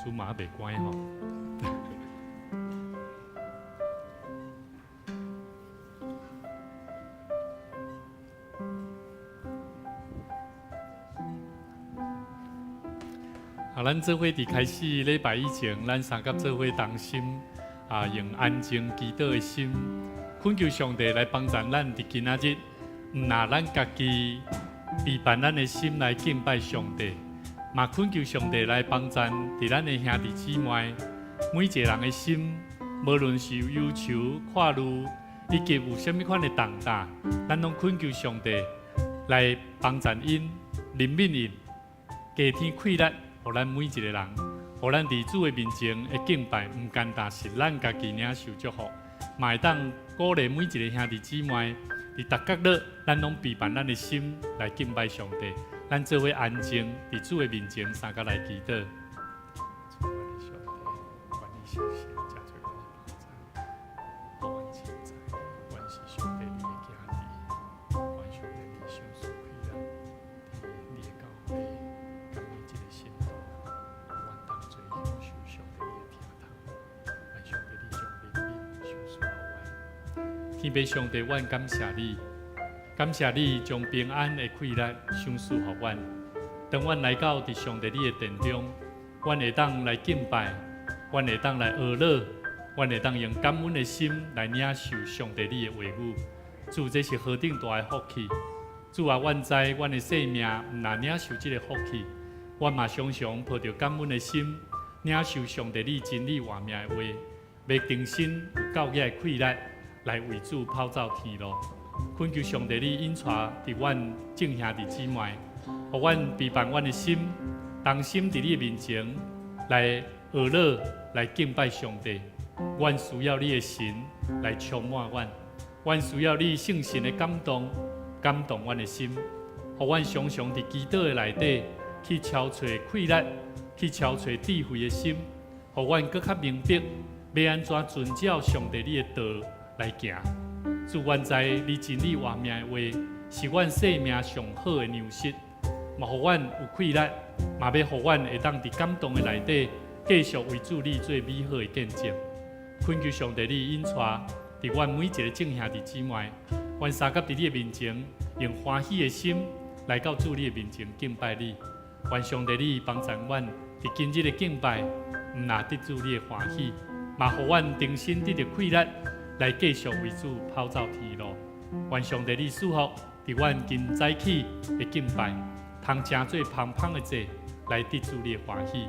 主嘛袂關吼。啊，咱做伙佇開始禮拜以前，咱三佮做伙同心啊，用安靜祈禱的心，懇求上帝來幫助咱佇今仔日，毋若咱家己備辦咱的心來敬拜上帝，嘛懇求上帝來幫助佇咱的兄弟姊妹每一個人的心，無論是有憂愁、掛慮，以及有啥物款的重擔，咱攏懇求上帝來幫助𪜶、憐憫𪜶、加添氣力，予咱每一個人，予咱佇主的面前的敬拜，毋單單是咱家己領受祝福，嘛會當鼓勵每一個兄弟姊妹，佇逐角落，咱攏備辦咱的心來敬拜上帝。咱做伙安靜，佇主的面前，相佮來祈禱。主，阮的上帝，願你聖神誠濟阮的幫助，予阮凊知，阮是上帝你的囝兒，願上帝你賞賜氣力，佇你的教會，佮每一個信徒，予阮當做享受上帝你的疼痛。願上帝你將憐憫賞賜予阮。天父上帝，阮感謝你。感謝你將平安的氣力賞賜予阮。當阮來到佇上帝你的殿中，阮會當來敬拜，阮會當來哀禱，阮會當用感恩的心來領受上帝你的話語。主，這是何等大的福氣！主啊，阮知阮的生命毋若領受這個福氣，阮嘛常常抱著感恩的心，領受上帝你真理活命的話，欲重新有夠額的氣力來為主跑走天路。懇求上帝，你引帶佇阮眾兄弟姊妹，予阮備辦阮的心，同心佇你的面前來哀禱，來敬拜上帝。阮需要你的神來充滿阮，阮需要你聖神的感動，感動阮的心，予阮常常佇祈禱的內底去敲揣氣力，去敲揣智慧的心，予阮閣較明白欲按怎遵照上帝你的道來行。主，阮知你真理活命的話，是阮生命上好的糧食，嘛予阮有氣力，嘛欲予阮會當佇感動的內底，繼續為主你做美好的見證。懇求上帝你引帶佇阮每一個眾兄弟姊妹，阮相佮佇你的面前，用歡喜的心來到主你的面前敬拜你。願上帝你幫助阮佇今日的敬拜，毋若得主你的歡喜，嘛予阮重新得著氣力，來繼續為主跑走天路。願上帝你賜福，佇阮今早起的敬拜，通成做芳芳的祭，來得主你的歡喜。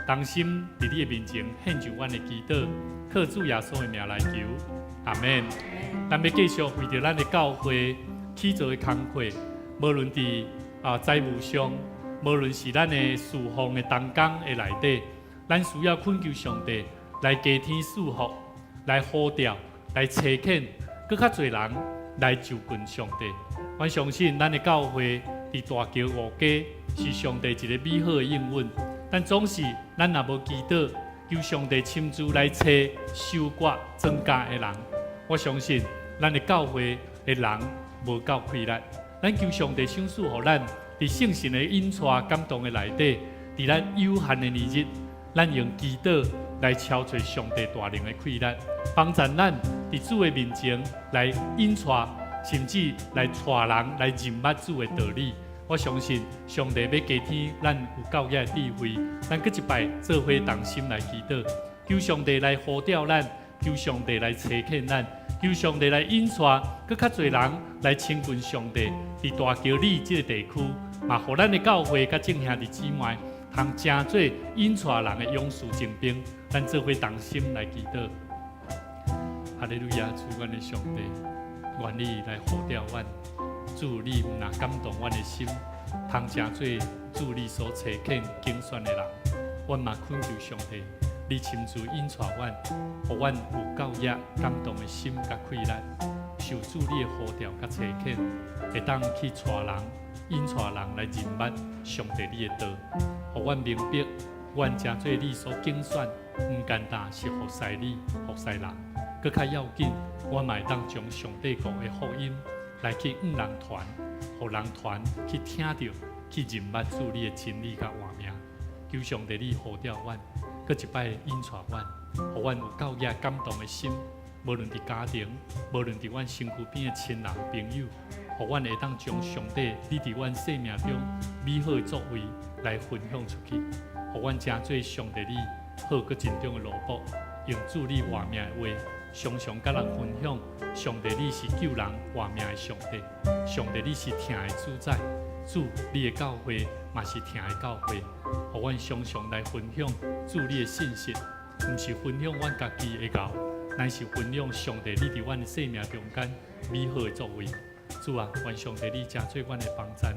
同心佇你的面前獻上阮的祈禱，靠主耶穌的名來求，阿們。咱欲繼續為著咱的教會起做的工課，無論佇財務上，無論是咱的侍奉的同工的內底，咱需要懇求上帝來加添賜福，來呼召，來差遣，閣較濟人來就近上帝。阮相信咱的教會佇大橋五街是上帝一個美好的應允。但總是咱若無祈禱，求上帝親自來差收割莊稼的人，我相信咱的教會的人無夠氣力。咱求上帝賞賜予咱，佇聖神的引帶感動的內底，佇咱有限的年日，咱用祈禱來敲揣上帝大能的氣力，幫助咱佇主的面前來引帶，甚至來帶人來認捌主的道理。我相信上帝欲加添咱有夠額的智慧，咱閣一擺做伙同心來祈禱，求上帝來呼召咱，求上帝來差遣咱，求上帝來引帶閣較濟人來親近上帝。佇大橋里這個地區，嘛予咱的教會佮眾兄弟姊妹，通成做引帶人的勇士精兵。咱做伙同心來祈禱。哈利路亞，主阮的上帝，願你來呼召阮，主你毋若感動阮的心，通成做主你所差遣揀選的人。阮嘛懇求上帝，你親自引帶阮，予阮有夠額感動的心佮氣力，受主你的呼召佮差遣，會當去帶人、引帶人來認捌上帝你的道，予阮明白，阮成做你所揀選，毋單單是服侍你、服侍人，閣較要緊，我嘛會當將上帝國的福音來去向人傳，予人傳去聽著，去認捌主你的真理佮活命。求上帝你呼召阮，閣一擺引帶阮，予阮有夠額感動的心，無論佇家庭，無論佇阮身軀邊的親人朋友，予阮會當將上帝你佇阮生命中美好的作為來分享出去，予阮成做上帝你好閣珍重的奴僕，用主你活命的話，常常佮人分享，上帝你是救人活命的上帝，上帝你是疼的主宰，主你的教會嘛是疼的教會，予阮常常來分享主你的信息，毋是分享阮家己的𠢕，乃是分享上帝你佇阮的生命中間美好的作為。主啊，願上帝你成做阮的幫贊，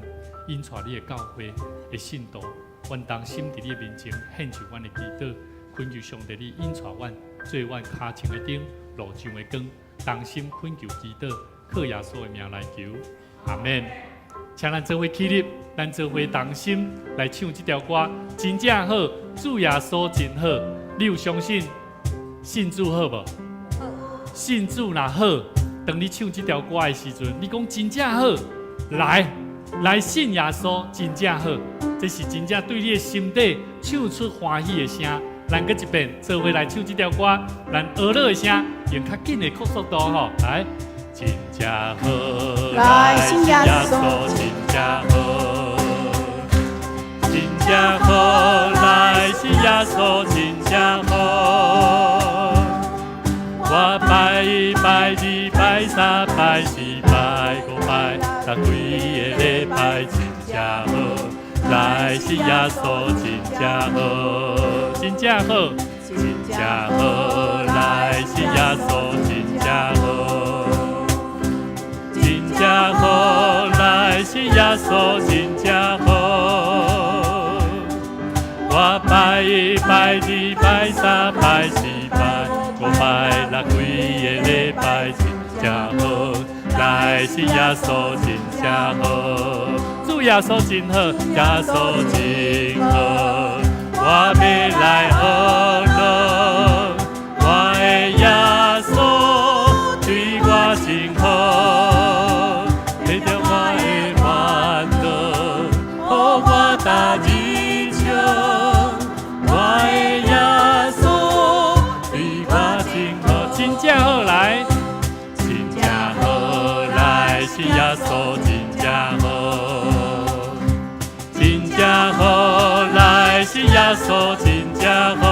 引帶你的教會的信徒，阮同心佇你的面前獻上阮的祈禱，懇求上帝你引帶阮做阮跤前的燈，路上的光，同心懇求祈禱，靠耶穌的名來求，阿們。請咱做伙起立，咱做伙同心來唱這條歌，真正好，主耶穌真好。你有相信信主好無？信主若好，當你唱這條歌的時陣，你講真正好，來來信耶穌真正好，這是真正對你的心底唱出歡喜的聲。咱閣一遍做伙來唱這條歌，咱學樂的聲，用較緊的速度吼，來，真正好，來信耶穌真正好，真正好，來信耶穌真正好。我拜一拜二拜三拜四拜五拜，逐規个禮拜真正好，來信耶穌真正好，真正好，真正好，來信耶穌真正好，真正好，來信耶穌真正好。我拜一拜二拜三拜四拜五拜六，規个禮拜真正好，來信耶穌真正好，主耶穌真好，耶穌真好，我欲來學樂，我的耶穌對我真好，提著我的煩惱，予我逐日笑，我的耶穌對我真好，真正好來，真正好來信耶穌真正好，真正好來信耶穌真正好。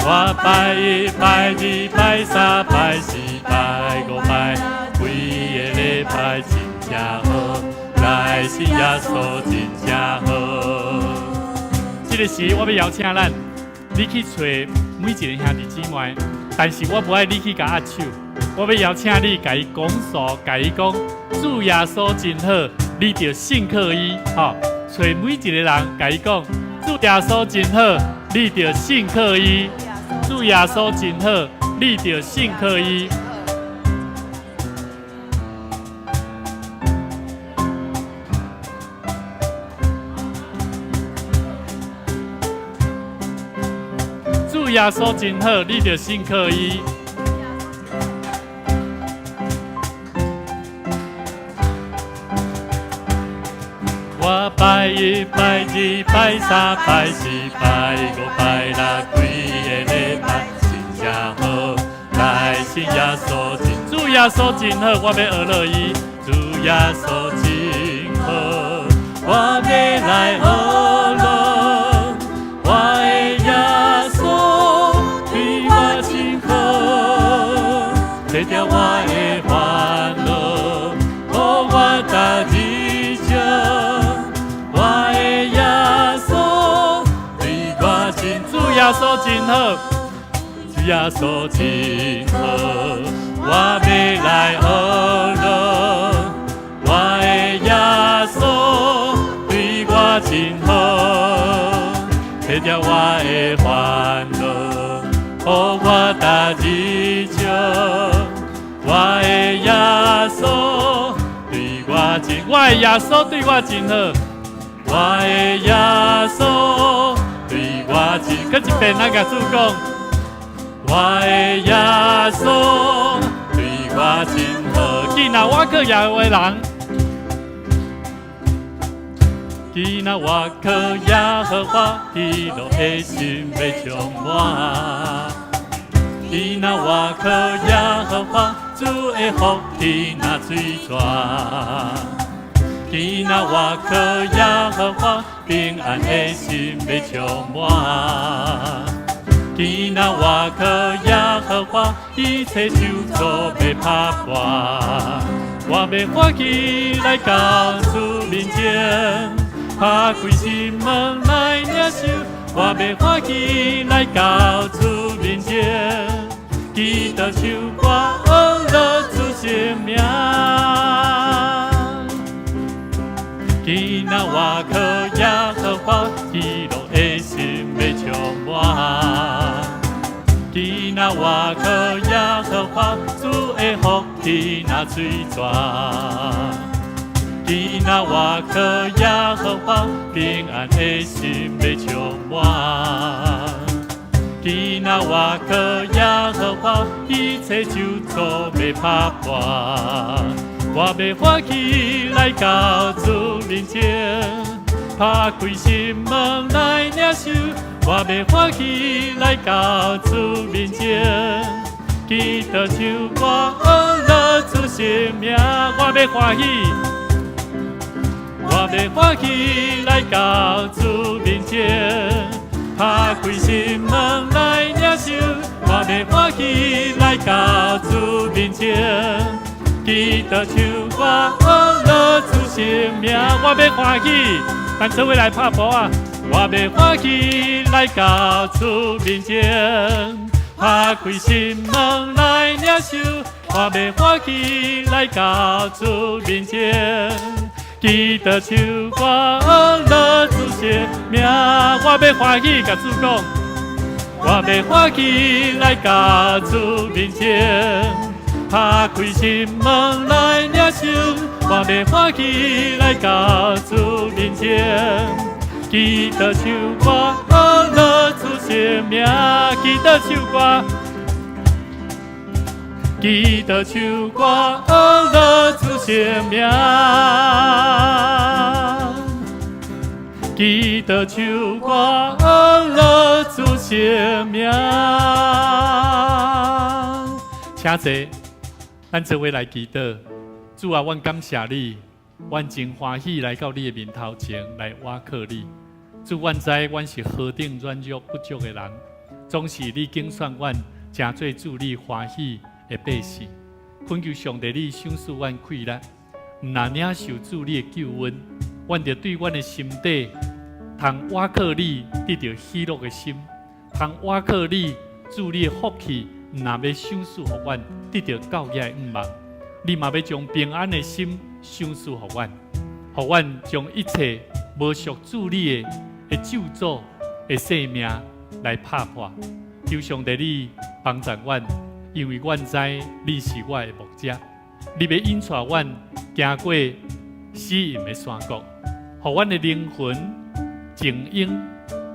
我拜一拜二拜三拜四拜五拜，規个禮拜真正好，來信耶穌真正好。這個時我欲邀請咱，你去揣每一个兄弟姊妹，但是我無愛你去共握手，我欲邀請你共伊講訴，共伊講主耶穌真好，你著信靠伊，吼，揣每一個人共伊講主耶穌真好，你著信靠伊，主耶穌真好，你著信靠伊。主耶穌真好，你著信靠伊。我拜一拜二拜三拜四拜五拜六，規个禮拜真正好，來信耶穌真，主耶穌真好，我欲學樂伊。主耶穌真好，我欲來學樂，我的耶穌對我真好，提著我的煩惱，予我逐日笑，我的耶穌對我真，主耶穌真好，主耶穌真好，我欲來學樂，我的耶穌對我真好，提著我的煩惱，予我逐日笑，我的耶穌對我真，我的耶穌對我真好，我的耶穌對我真，閣一遍咱共主講，我的耶穌對我真好。緊啊，我靠耶和華的人，今仔我靠耶和華，喜樂的心欲充滿。今仔我靠耶和華，主的福氣若水泉。今仔我靠耶和華，平安的心欲充滿。今仔我靠耶和華，一切咒詛欲拍破。我欲歡喜來到主面前，拍開心門來領受。我欲歡喜來到主面前，祈禱唱歌呵樂主聖名。今仔我靠耶和華，喜樂的心欲充滿。今仔我靠耶和華，主的福氣若水泉。今仔我靠耶和華，平安的心欲充滿。今仔我靠耶和華，一切咒詛欲拍破。我欲歡喜來到主面前，拍開心門來領受。我欲歡喜來到主面前，祈禱唱歌呵樂主聖名。我欲歡喜，我欲歡喜來到主面前，拍開心門來領受。我欲歡喜來到主面前，祈禱唱歌呵樂主聖名。我欲歡喜，咱做伙來拍鼓啊！我欲歡喜來到主面前，拍開心門來領受。我欲歡喜來到主面前，祈禱唱歌呵樂主聖名。我欲歡喜，共主講，我欲歡喜來到主面前，拍開心門來領受。我欲歡喜來到主面前，祈禱唱歌呵樂主聖名。祈禱唱歌，祈禱唱歌呵樂主聖名。祈禱唱歌呵樂主聖名。請坐，咱做伙來祈禱。主啊，阮感謝你，阮真歡喜來到你的面頭前來倚靠你。主，阮知阮是何等軟弱不足的人，總是你揀選阮，成做主你歡喜的百姓。懇求上帝，你賞賜阮氣力，毋但領受主你的救恩，阮著對阮的心底，通倚靠你得著喜樂的心，通倚靠你主你的福氣，毋但欲賞賜予阮得著夠額的向望，你嘛欲將平安的心賞賜予阮，予阮將一切無屬主你的咒詛的性命來拍破。求上帝你幫助阮，因為阮知你是我的牧者，你欲引帶阮行過死蔭的山谷，予阮的靈魂靜養，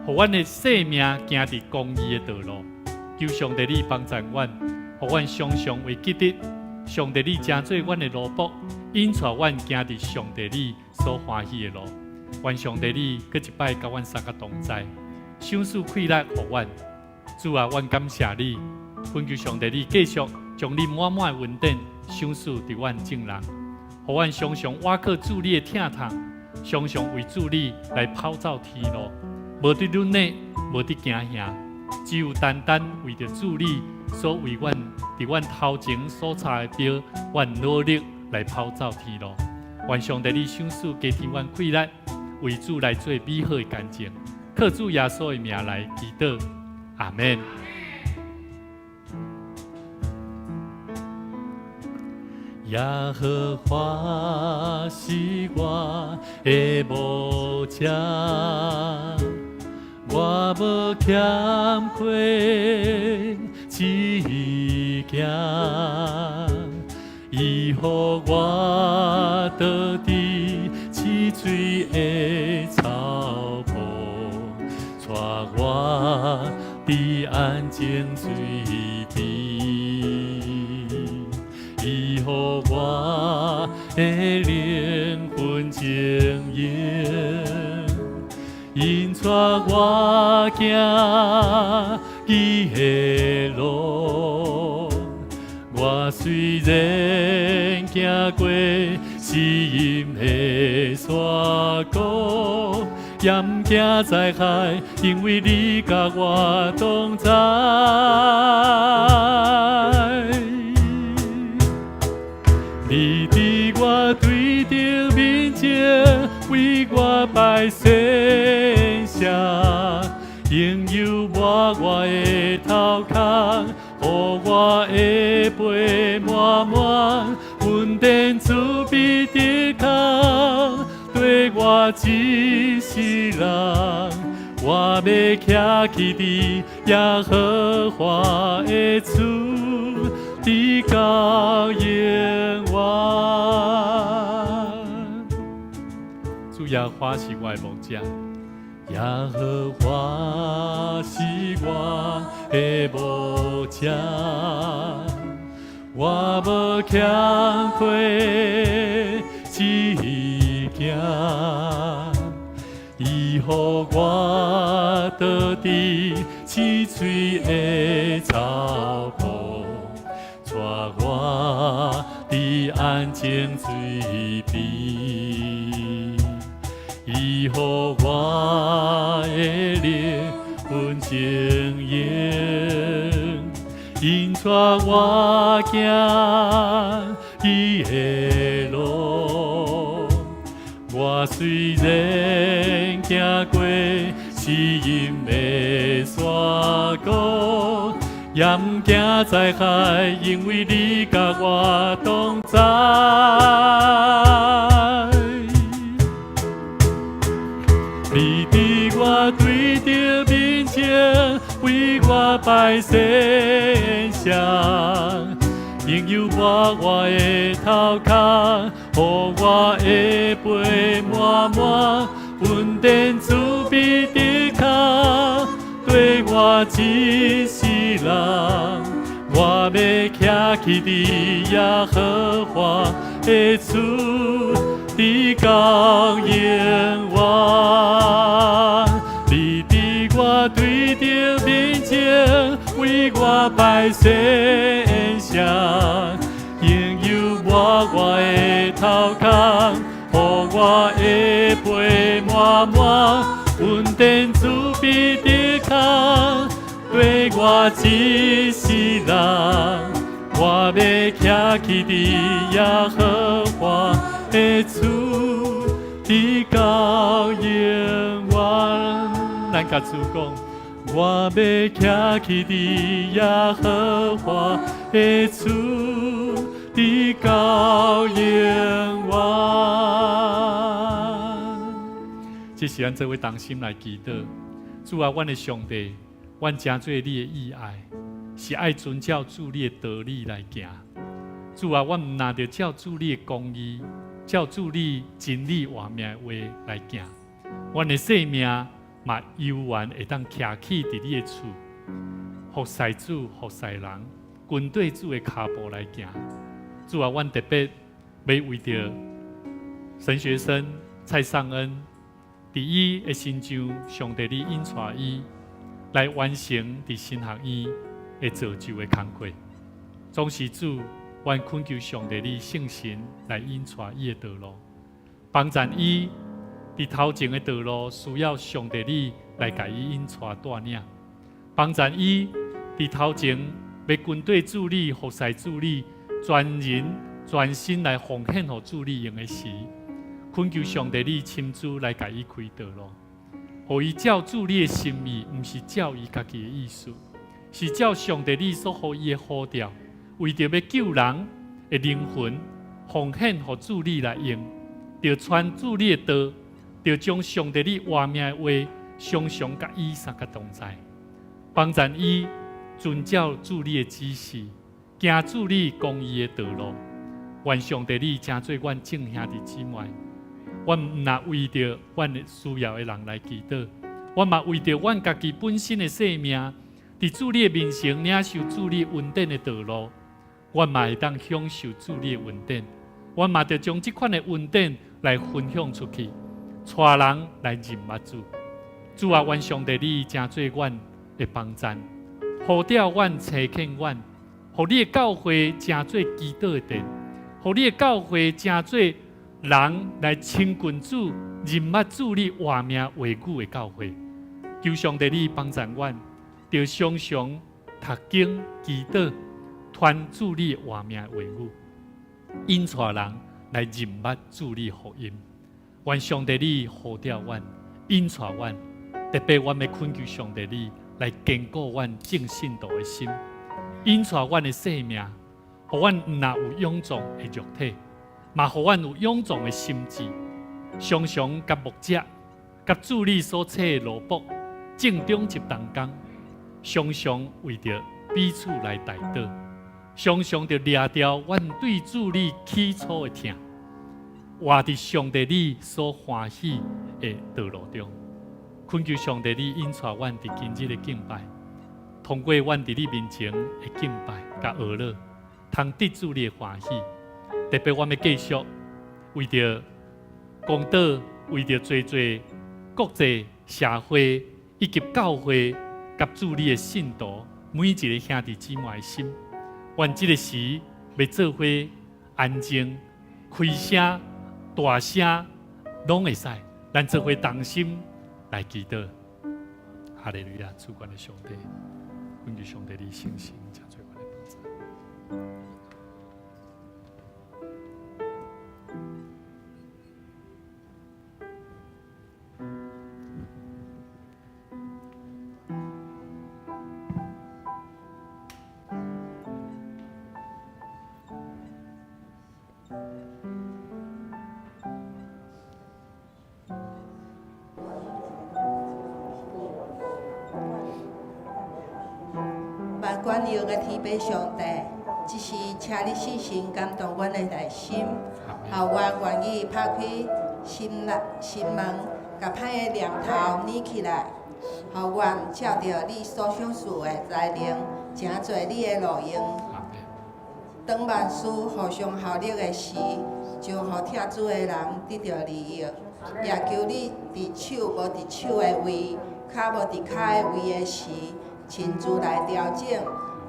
予阮的性命行佇公義的道路。求上帝你幫助阮，予阮常常會記得上帝你成做阮的奴僕，引帶阮行佇上帝你所歡喜的路。願上帝你閣一擺佮阮三個同在，賞賜氣力予阮。主啊，阮感謝你，懇求上帝你繼續將你滿滿的恩典賞賜佇阮眾人，予阮常常倚靠主你的疼痛，常常為主你來跑走天路，無佇忍耐，無佇驚嚇，只有單單為著主你所為阮佇阮頭前所插的標，阮努力來跑走天路。願上帝你賞賜加添阮氣力，為主來做美好的見證。靠主耶穌的名來祈禱，阿門。耶和華是我的牧者，我無欠缺一件。伊予我倒佇淺水的草坡，帶我佇安靜水邊。伊予我的靈魂靜養。引帶我行義的路。我雖然行過死蔭的山谷，也毋驚災害，因為你佮我同在。你佇我對著面前，為我擺席上，用油抹我的頭殼，予我的杯滿滿，恩典慈悲的空，綴我一世人。我欲徛起佇耶和華的厝，直到永遠。主耶和華是我的牧者，耶和華是我的牧者，我無欠缺一件。伊予我倒佇青翠的草坡，帶我佇安靜水邊。伊予我的靈魂晶瑩，引帶我行義的路。我雖然行過死蔭的山谷，也毋驚災害，因為你佮我同在。你佇我對著面前，為我擺席上，用油抹我的頭殼，予我的杯滿滿，恩典慈悲的空，綴我一世人。我欲徛起佇耶和華的厝，直到永遠。你佇我對著面前，為我擺席上，用油抹我的頭殼，予我的杯滿滿，恩典慈悲的空，綴我一世人。我欲徛起佇耶和華的厝，直到永遠。咱共主講，我欲徛起佇耶和華的厝，直到永遠。這是咱做伙同心來祈禱。主啊，阮的上帝，阮成做你的意愛，是愛遵照主你的道理來行。主啊，阮毋若著照主你的公義，照主你真理活命的話來行。阮的生命嘛猶原會當徛起佇你的厝，服侍主、服侍人，跟綴主的跤步來行。主啊，阮特別欲為著神學生蔡尚恩，佇伊的身上，上帝你引帶伊來完成佇神學院的造就的工課。總是主，阮懇求上帝你聖神來引帶伊的道路，幫贊伊佇頭前的道路需要上帝你來共伊引帶帶領，幫贊伊佇頭前欲跟綴主你服侍主你，全人全心來奉獻予主你用的時，懇求上帝你親自來共伊開道路，予伊照主你的心意，毋是照伊家己的意思，是照上帝你所予伊的呼召，為著欲救人的靈魂，奉獻予主你來用，著傳主你的道，著將上帝你活命的話，常常佮伊相佮同在，幫贊伊遵照主你的指示，行主你公義的道路。願上帝你成做阮眾兄弟姊妹，阮毋若為著阮的需要的人來祈禱，阮嘛為著阮家己本身的生命，佇主你的面前領受主你恩典的道路，阮嘛會當享受主你的恩典。阮嘛著將這款的恩典來分享出去，帶人來認捌主。主啊，願上帝你成做阮的幫贊，呼召阮，差遣阮，予你的教會成做祈禱的殿，予你的教會成做人來親近主、認捌主你活命話語的教會。求上帝你幫贊阮，著常常讀經、祈禱、傳主你活命話語，引帶人來認捌主你福音。願上帝你呼召阮，引帶阮，特別阮欲懇求上帝你來堅固阮眾信徒的心，引帶阮的生命，予阮毋但有勇壯的肉體，嘛予阮有勇壯的心志，常常佮牧者、佮主你所差的奴僕鄭重一同工，常常為著彼此來代禱，常常著掠掉阮對主你起初的疼，活佇上帝你所歡喜的道路中。懇求上帝你引帶阮佇今日的敬拜，通過阮佇你面前的敬拜佮哀禱，通得主你的歡喜。特別阮欲繼續為著公道，為著濟濟國際社會以及教會佮主你的信徒每一个兄弟姊妹的心，願這个時欲做伙安靜、開聲、大聲，攏會使，咱做伙同心來祈禱。哈利路亞，主權的上帝，懇求上帝你聖神，成做阮的幫助。萬軍的天父上帝，這時請你聖神感動阮的內心，予我願意拍開心內心門，共歹的念頭攆起來，予阮照著你所賞賜的才能，成做你的路用。當萬事互相效力的時，就予疼主的人得著利益。也求你佇手無佇手的位，跤無佇跤的位的時，親自來調整，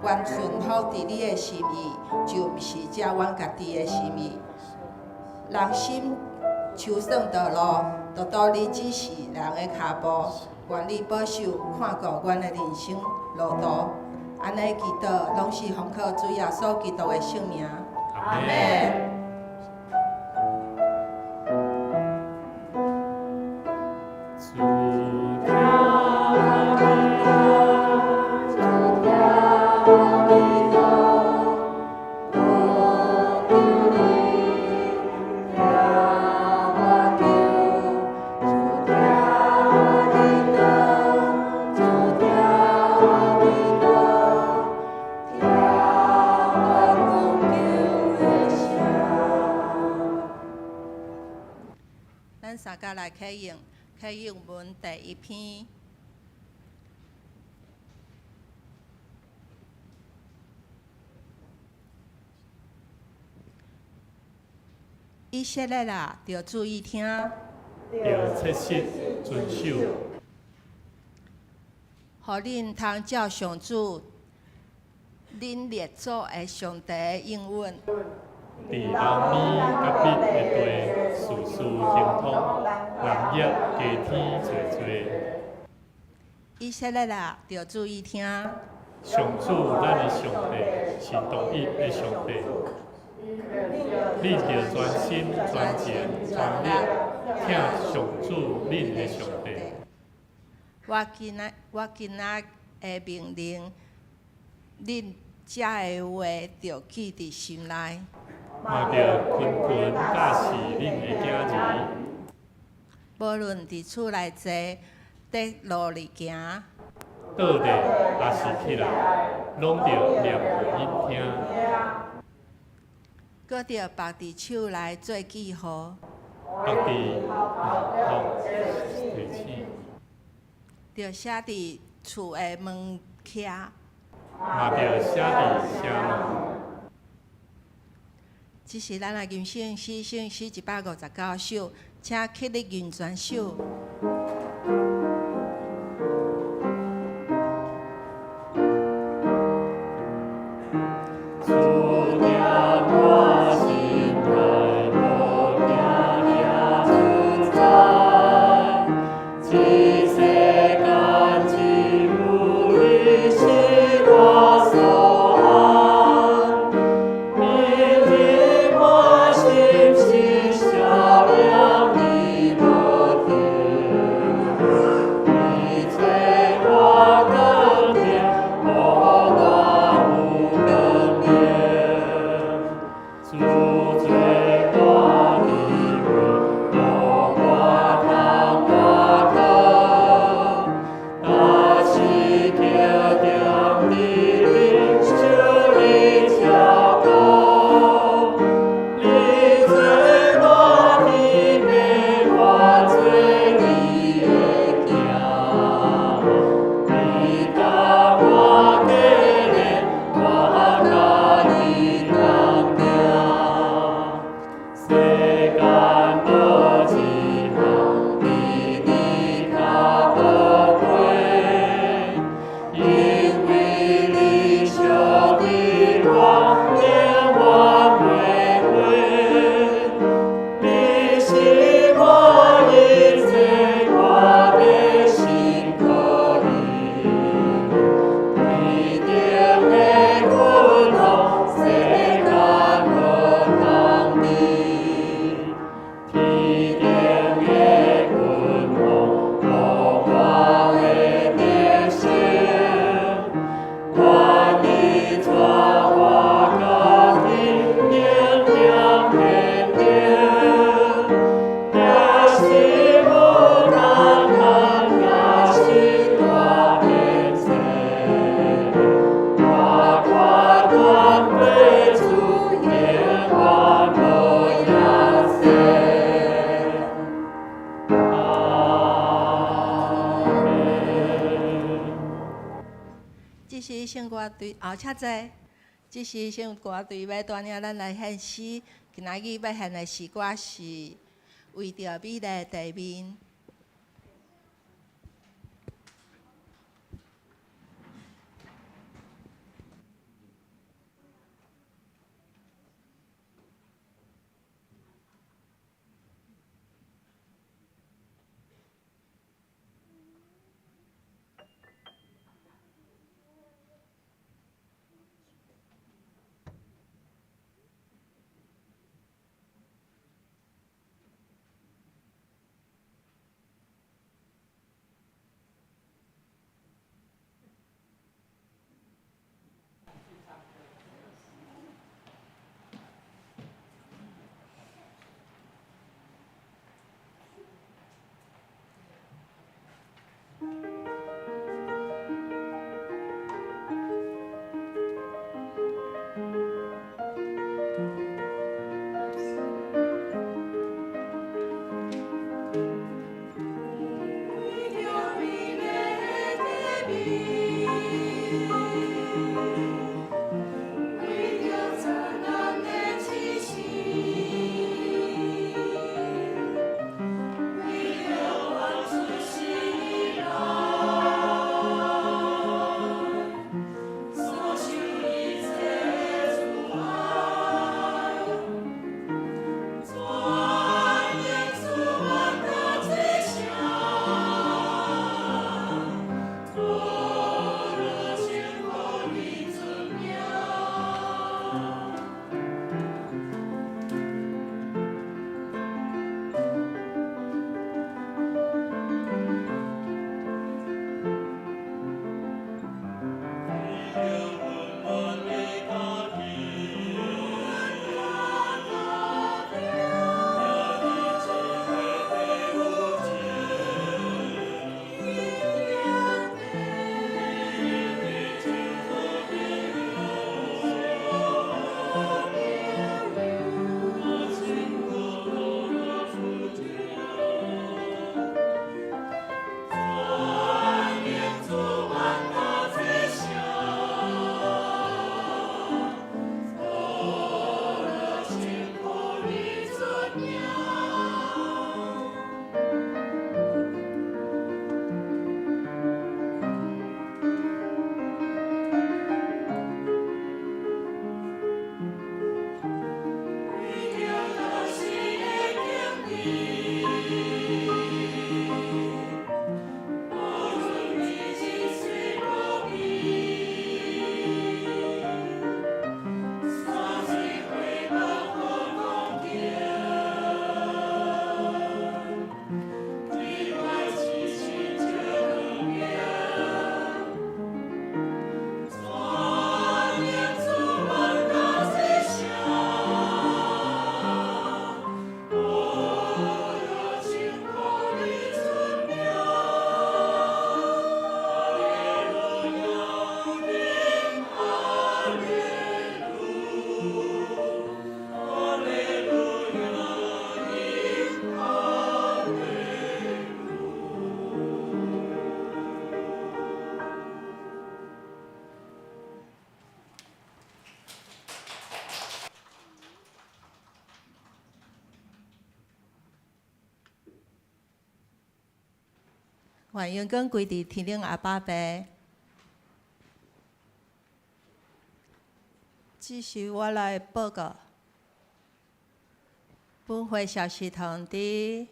願順服佇你的心意，就毋是照阮家己的心意。人心籌算道路，獨獨你指示人的跤步。願你保守看顧阮的人生路途。按呢祈禱，攏是奉靠主耶穌基督的聖名。阿們。咱三家來啟用，啟用文第一篇。以色列啊，著注意聽。著切實遵守。予恁通照上主恁列祖的上帝的應允。佇歐米佮比的地，事事亨通，南約加添濟濟。以色列啊，著注意聽。上主咱的上帝是獨一的上帝，恁著專心、專情、專力，疼上主恁的上帝。我今仔的命令，恁遮的話，著記佇心內。嘛著勤勤教示恁的囝兒。無論佇厝內坐，佇路裡行，倒咧抑是起來，攏著念予𪜶聽。閣著縛佇手內做記號。縛佇額頭提醒。著寫佇厝的門徛。嘛著寫佇城門。這是咱的吟聖詩聖詩159首，請起立吟全首。是聖歌隊哦，請坐。這是聖歌隊欲帶領咱來獻詩，今仔日欲獻的詩歌是《為著美麗地面》。願榮光歸佇天頂阿爸父。這是我來報告。本會小學堂佇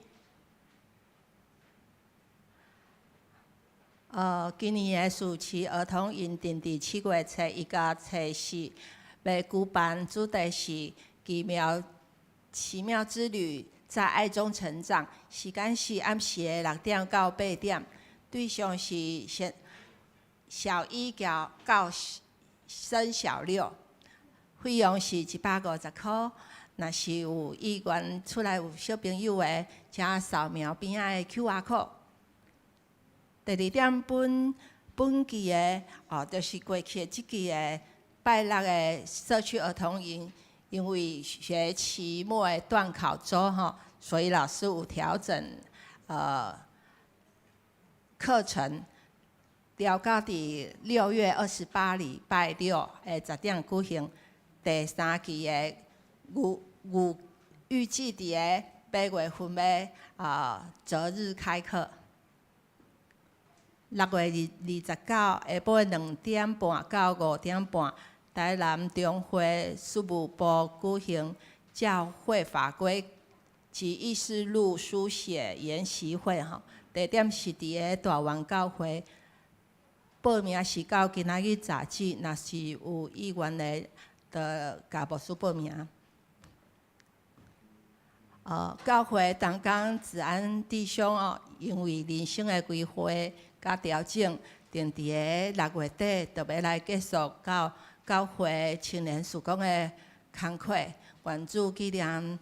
今年的暑期兒童營定佇7月初一到初四，欲舉辦，主題是奇妙奇妙之旅，在愛中成長。時間是暗時的6點到8點，對象是小小一到升小六，費用是150箍。若是有意願厝內有小朋友的，請掃描邊仔的 QR code。第二點，本本季的哦，就是過去的這季的拜六的社區兒童營，因為學期末的段考週吼，所以老師有調整課程。佇料到佇6月28禮拜六的10點舉行第三期的預預預計佇个8月份欲擇日開課。6月29下晡2點半到5點半，台南中會事務部舉行教會法規及議事錄書寫研習會吼，地點是佇个大園教會。報名是到今仔日截止，若是有意願的，就共牧師報名。教會同工子安弟兄哦，因為人生的規劃佮調整，定佇个6月底就欲來結束到教會青年事工的工課。願主紀念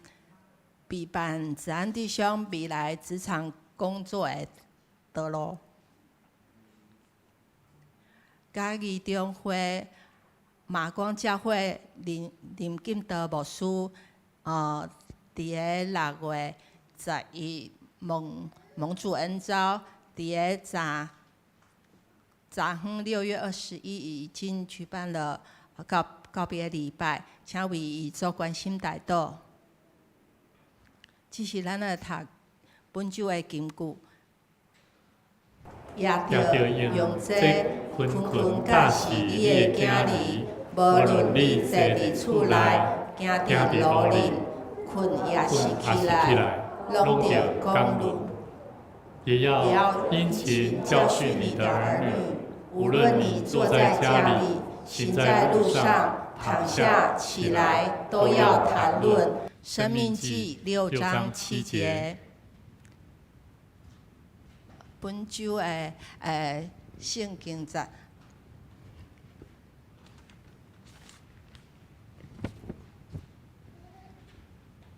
備辦子安弟兄未來職場工作的道路。嘉義中會馬光教會林林金德牧師，佇个6月11蒙蒙主恩召，佇个早早昏6月21已經舉辦了告別禮拜，請為伊做關心代禱。這是咱來讀本周的金句。也著用這勤勤教示你的囝兒，無論你坐佇厝內，行佇路裡，睏抑是起來，攏著講論。也要殷勤教訓你的兒女，無論你坐在家裡，行在路上，躺下起來，都要談論。申命記6章7節。本周的聖經節。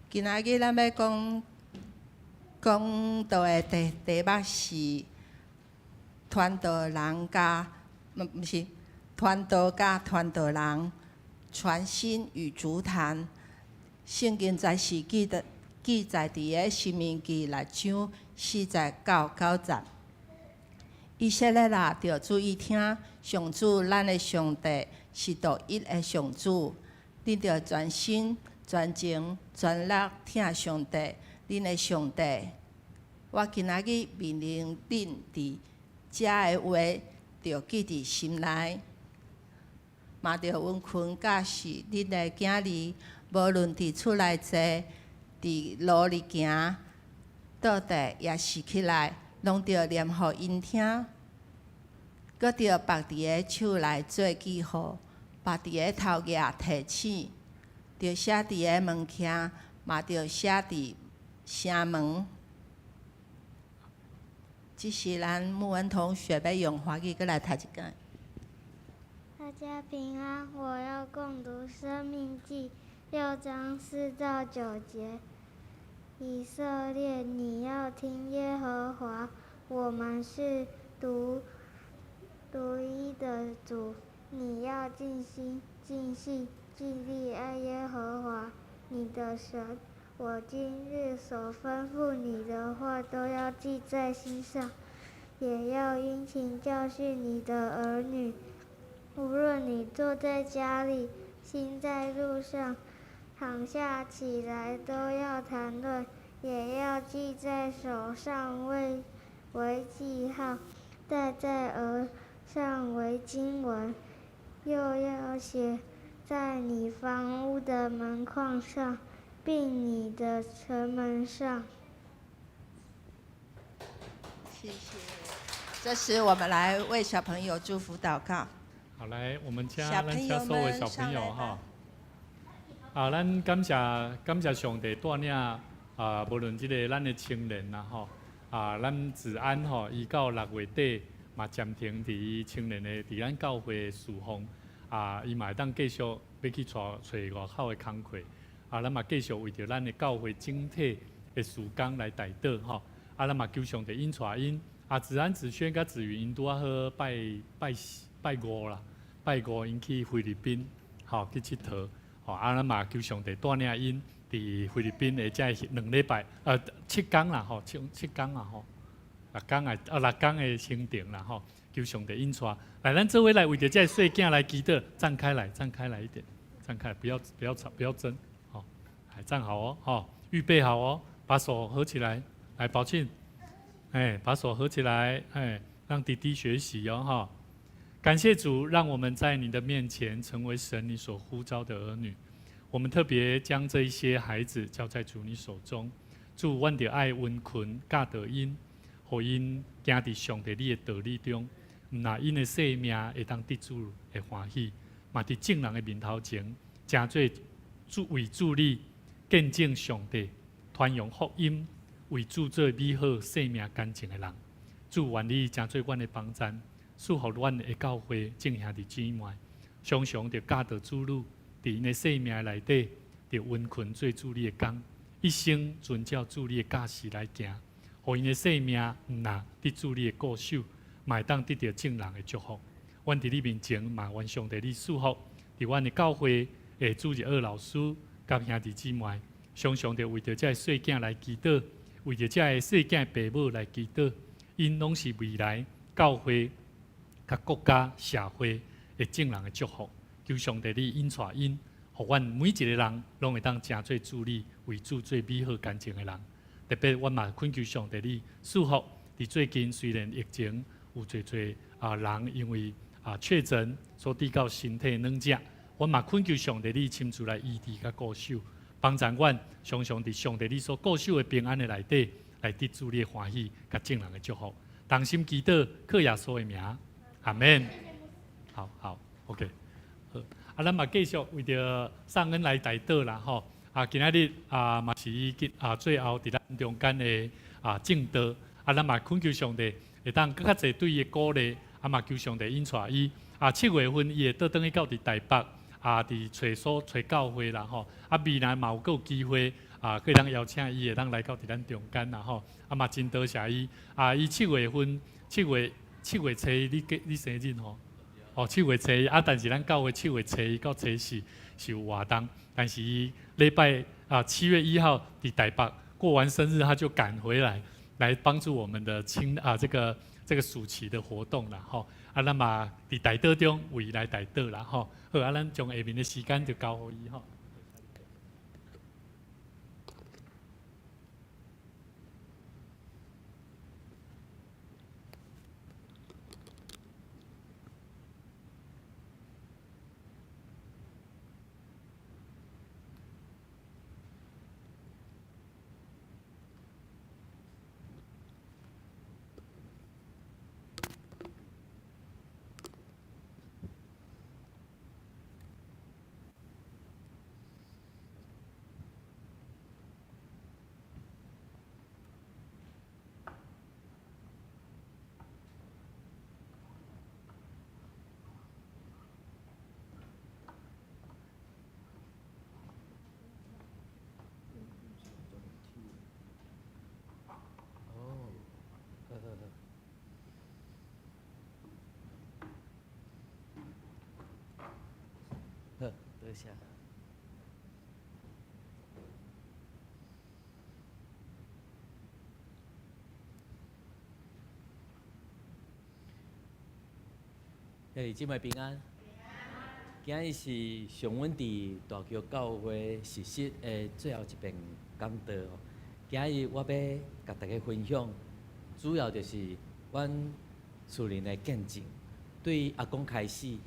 今仔日咱欲講講道的題目是傳道人佮毋毋是傳道佮傳道人傳心與築壇。聖經節是記載佇个申命記6章4節到9節。以色列啊，著注意聽，上主咱的上帝是獨一的上主，恁著全心、全情、全力疼上帝，恁的上帝。我今仔日命令恁佇遮的話，著記佇心內，嘛著殷勤教示恁的囝兒，無論佇厝內坐，佇路裡行，倒佇抑是起來，攏著念予𪜶聽。閣著縛佇个手內做記號，縛佇个頭額提醒，著寫佇个門徛，嘛著寫佇城門。這是咱穆恩同學欲用華語閣來讀一擺。大家平安，我要共讀《申命記》6章4到9節。以色列，你要聽耶和華，我們是獨一的主。你要盡心、盡性、盡力愛耶和華你的神。我今日所吩咐你的話，都要記在心上，也要殷勤教訓你的兒女。無論你坐在家裡，行在路上，躺下起來，都要談論，也要記在手上為記號，戴在額上為經文，又要寫在你房屋的門框上，並你的城門上。謝謝。這時我們來為小朋友祝福禱告。好，來，我們請咱請所有小朋友哈。啊，咱感謝感謝上帝帶領啊，無論這个咱的青年啦吼，啊，咱子安吼，伊到6月底嘛暫停佇伊青年的佇咱教會事奉，啊，伊嘛會當繼續欲去揣揣外口的工課。啊，咱嘛繼續為著咱的教會整體的事工來代禱吼。啊，咱嘛求上帝引帶𪜶。啊，子安、子軒佮子雲𪜶拄仔好拜拜拜五啦，拜五𪜶去菲律賓，吼去𨑨迌。吼，啊，咱嘛求上帝帶領𪜶佇菲律賓的這2禮拜，7工啦，吼，七工啊，吼，6工的啊，6工的行程啦，吼，求上帝引帶。來，咱做伙來為著這个細囝來祈禱，站開來，站開來一點，站開，不要不要吵，不要爭，好，來站好哦，好，預備好哦，把手合起來，來寶慶，哎，把手合起來，哎，讓弟弟學習哦，哈。感謝主，讓我們在你的面前成為神你所呼召的兒女。我們特別將這一些孩子交在主你手中，主，阮著愛溫群教導𪜶，予𪜶行佇上帝你的道理中，毋但𪜶的生命會當得主的歡喜，嘛佇眾人的面頭前，成做主為主你見證上帝，傳揚福音，為主做美好生命乾淨的人。主願你成做阮的幫贊，賜予阮的教會眾兄弟姊妹，常常著教導子女，佇𪜶的生命內底，著溫群做主你的工，一生遵照主你的教示來行，予𪜶的生命毋但得主你的顧守，嘛會當得著眾人的祝福。阮佇你面前嘛願上帝你賜福，佇阮的教會的主日學老師佮兄弟姊妹，常常著為著這个細囝來祈禱，為著這个細囝的爸母來祈禱，𪜶攏是未來教會佮國家社會的眾人的祝福。求上帝你引帶𪜶，予阮每一個人攏會當成做主你為主做美好乾淨的人。特別阮嘛懇求上帝你賜福，佇最近雖然疫情有濟濟啊人因為啊確診所致到身體軟弱，阮嘛懇求上帝你親自來醫治佮顧守，幫助阮常常佇上帝你所顧守的平安的內底，來得主你的歡喜佮眾人的祝福。同心祈禱，靠耶穌的名，阿門。好好，OK。好，啊，咱嘛繼續為著尚恩來代禱啦，吼。啊，今仔日啊嘛是伊啊最後佇咱中間的啊證道，啊，咱嘛懇求上帝會當閣較濟對伊的鼓勵，啊嘛求上帝引帶伊。啊，7月份伊會倒轉去到佇台北，啊，佇揣所揣教會啦，吼。啊，未來嘛有閣有機會啊，閣會當邀請伊會當來到佇咱中間啦，吼。啊嘛真多謝伊。啊，伊七月份7月7月初一，你過你生日吼？哦，七月初一啊，但是咱教會7月初一到初四是有活動，但是伊禮拜啊7月1號佇台北過完生日，他就趕回來，來幫助我們的青啊這個暑期的活動啦，吼。啊，咱嘛佇代禱中為伊來代禱啦，吼。好，啊，咱將下面的時間就交予伊吼。好，多謝。兄弟姊妹平安。今日是上阮佇大橋教會實習的最後一遍講道。今日我欲共大家分享，主要就是阮厝裡的見證，對阿公開始，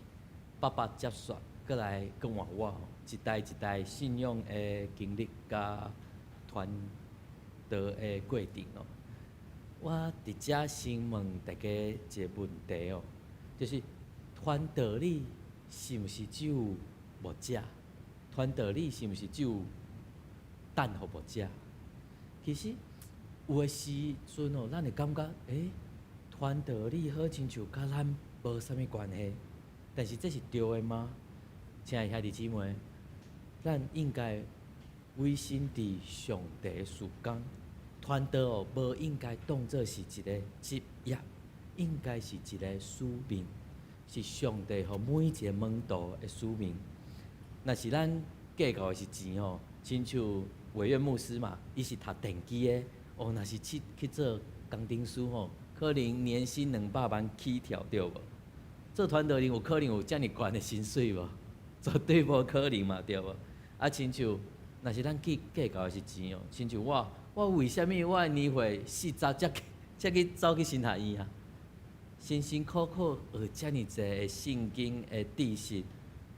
爸爸接續，閣來閣換我，一代一代信仰的經歷佮傳道的過程哦。我佇遮先問大家一個問題哦，就是傳道理是毋是只有牧者？傳道理是毋是只有等予牧者？其實有的時陣哦，咱會感覺，欸，傳道理好親像佮咱無啥物關係，但是這是對的嗎？親愛兄弟姊妹，咱應該委身佇上帝的事工，傳道哦，無應該當做是一個職業，應該是一個使命，是上帝予每一個門徒的使命。若是咱計較的是錢吼，親像委員牧師嘛，伊是讀電機的，哦，若是去做工程師吼，可能年薪200萬起跳，對無？做傳道人有可能有遮爾懸的薪水無？絕對無可能嘛，對無？啊，親像若是咱去計較的是錢哦，親像我，我為啥物我的年歲四十才去走去神學院啊？辛辛苦苦學遮爾濟的聖經的知識，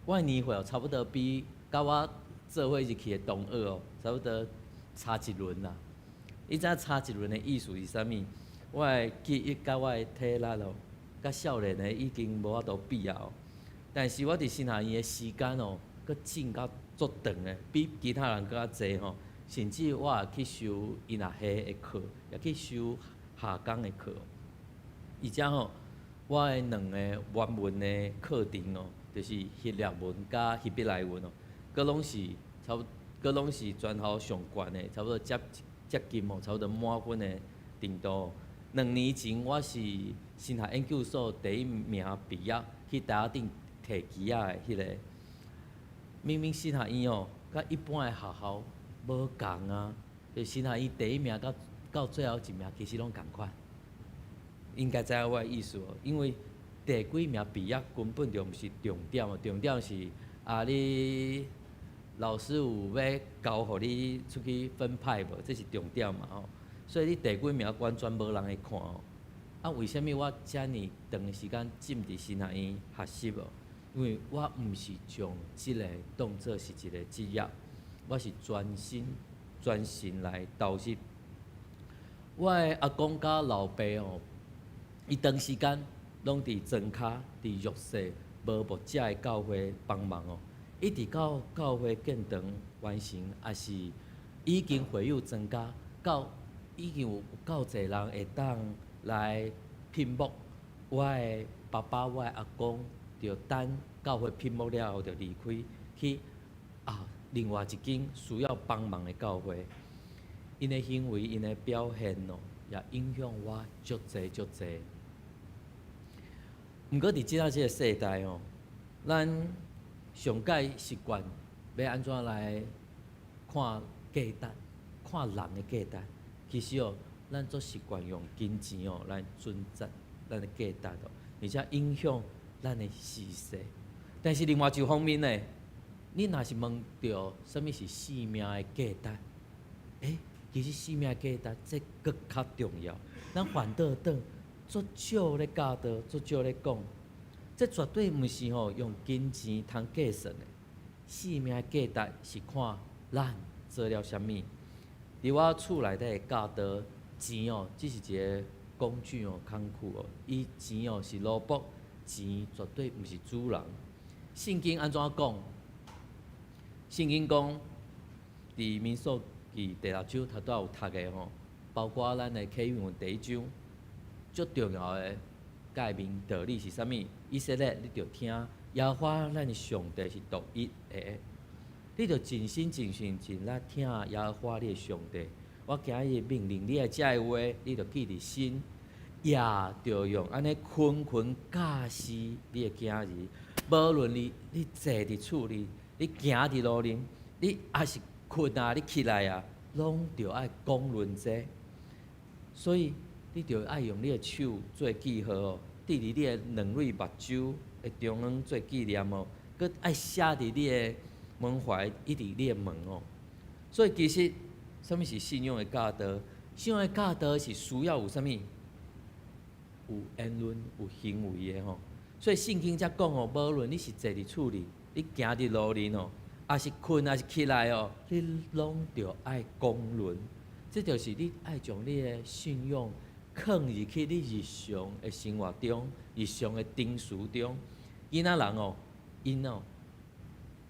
我的年歲哦，差不多比佮我做伙入去的同學哦，差不多差一輪啦。你知影差一輪的意思是啥物？我的記憶佮我的體力哦，佮少年的已經無法度比啊！但是我佇神學院的時間哦，閣進甲足長的，比其他人閣較濟吼。甚至我也去修音樂系的課，也去修下崗的課。而且吼，我的兩個原文的課程哦，就是希臘文佮希伯來文哦，閣攏是差不，閣攏是全校上懸的，差不多接近哦，差不多滿分的程度。2年前我是神學研究所第一名畢業，去台頂提旗仔的彼個。明明神學院哦，佮一般的學校無仝啊，就神學院第一名到最後一名其實攏仝款。應該知影我的意思哦，因為第幾名畢業根本就毋是重點哦，重點是啊你老師有欲交予你出去分派無？這是重點嘛吼。所以你第幾名完全無人會看哦。啊，為啥物我遮爾長的時間浸佇神學院學習哦？因為我毋是將這个當做是一個職業，我是專心專心來投入。我的阿公佮老爸哦，伊長時間攏佇莊跤、佇弱勢無牧者的教會幫忙哦，一直到教會建堂完成，抑是已經會友增加到已經有夠濟人會當來聘牧。我的爸爸、我的阿公，就等教會聘牧了後，就離開去啊，另外一間需要幫忙的教會。𪜶的行為、𪜶的表現哦，也影響我足濟足濟。毋過佇這仔這个世代哦，咱上蓋習慣欲按怎來看價值，看人的價值。其實哦，咱足習慣用金錢哦來準則咱的價值哦，而且影響咱的時勢。但是另外一方面呢，你若是問著啥物是生命的價值？欸，其實生命的價值這閣較重要。咱反倒轉，足少咧教導，足少咧講，這絕對毋是吼用金錢通計算的。生命的價值是看咱做了啥物。佇我厝內底的教導，錢哦，只是一个工具哦，工具哦。伊錢哦是奴僕，錢絕對毋是主人。聖經按怎講？聖經講，佇民數記第六章頭拄仔有讀的吼，包括咱的啟示文第一章，足重要的誡命道理是啥物？以色列，你著聽，耶和華咱的上帝是獨一的，你著盡心盡性盡力疼耶和華你的上帝。我今日命令你的這个話，你著記佇心，也著用按呢勤勤教示你的囝兒。無論你坐佇厝裡，你行佇路頂，你抑是睏啊，你起來啊，攏著愛講論這。所以你著愛用你的手做記號哦，佇你的兩蕊目睭的中央做紀念哦，閣愛寫佇你的門槐，以及你的門哦。所以其實，啥物是信仰的教導？信仰的教導是需要有啥物？有言論、有行為的吼。所以聖經才講哦，無論你是坐佇厝裡，你行佇路頂哦，抑是睏，抑是起來哦，你攏著愛講論。這就是你愛將你的信仰囥入去你日常的生活中、日常的程序中。囡仔人哦，𪜶哦，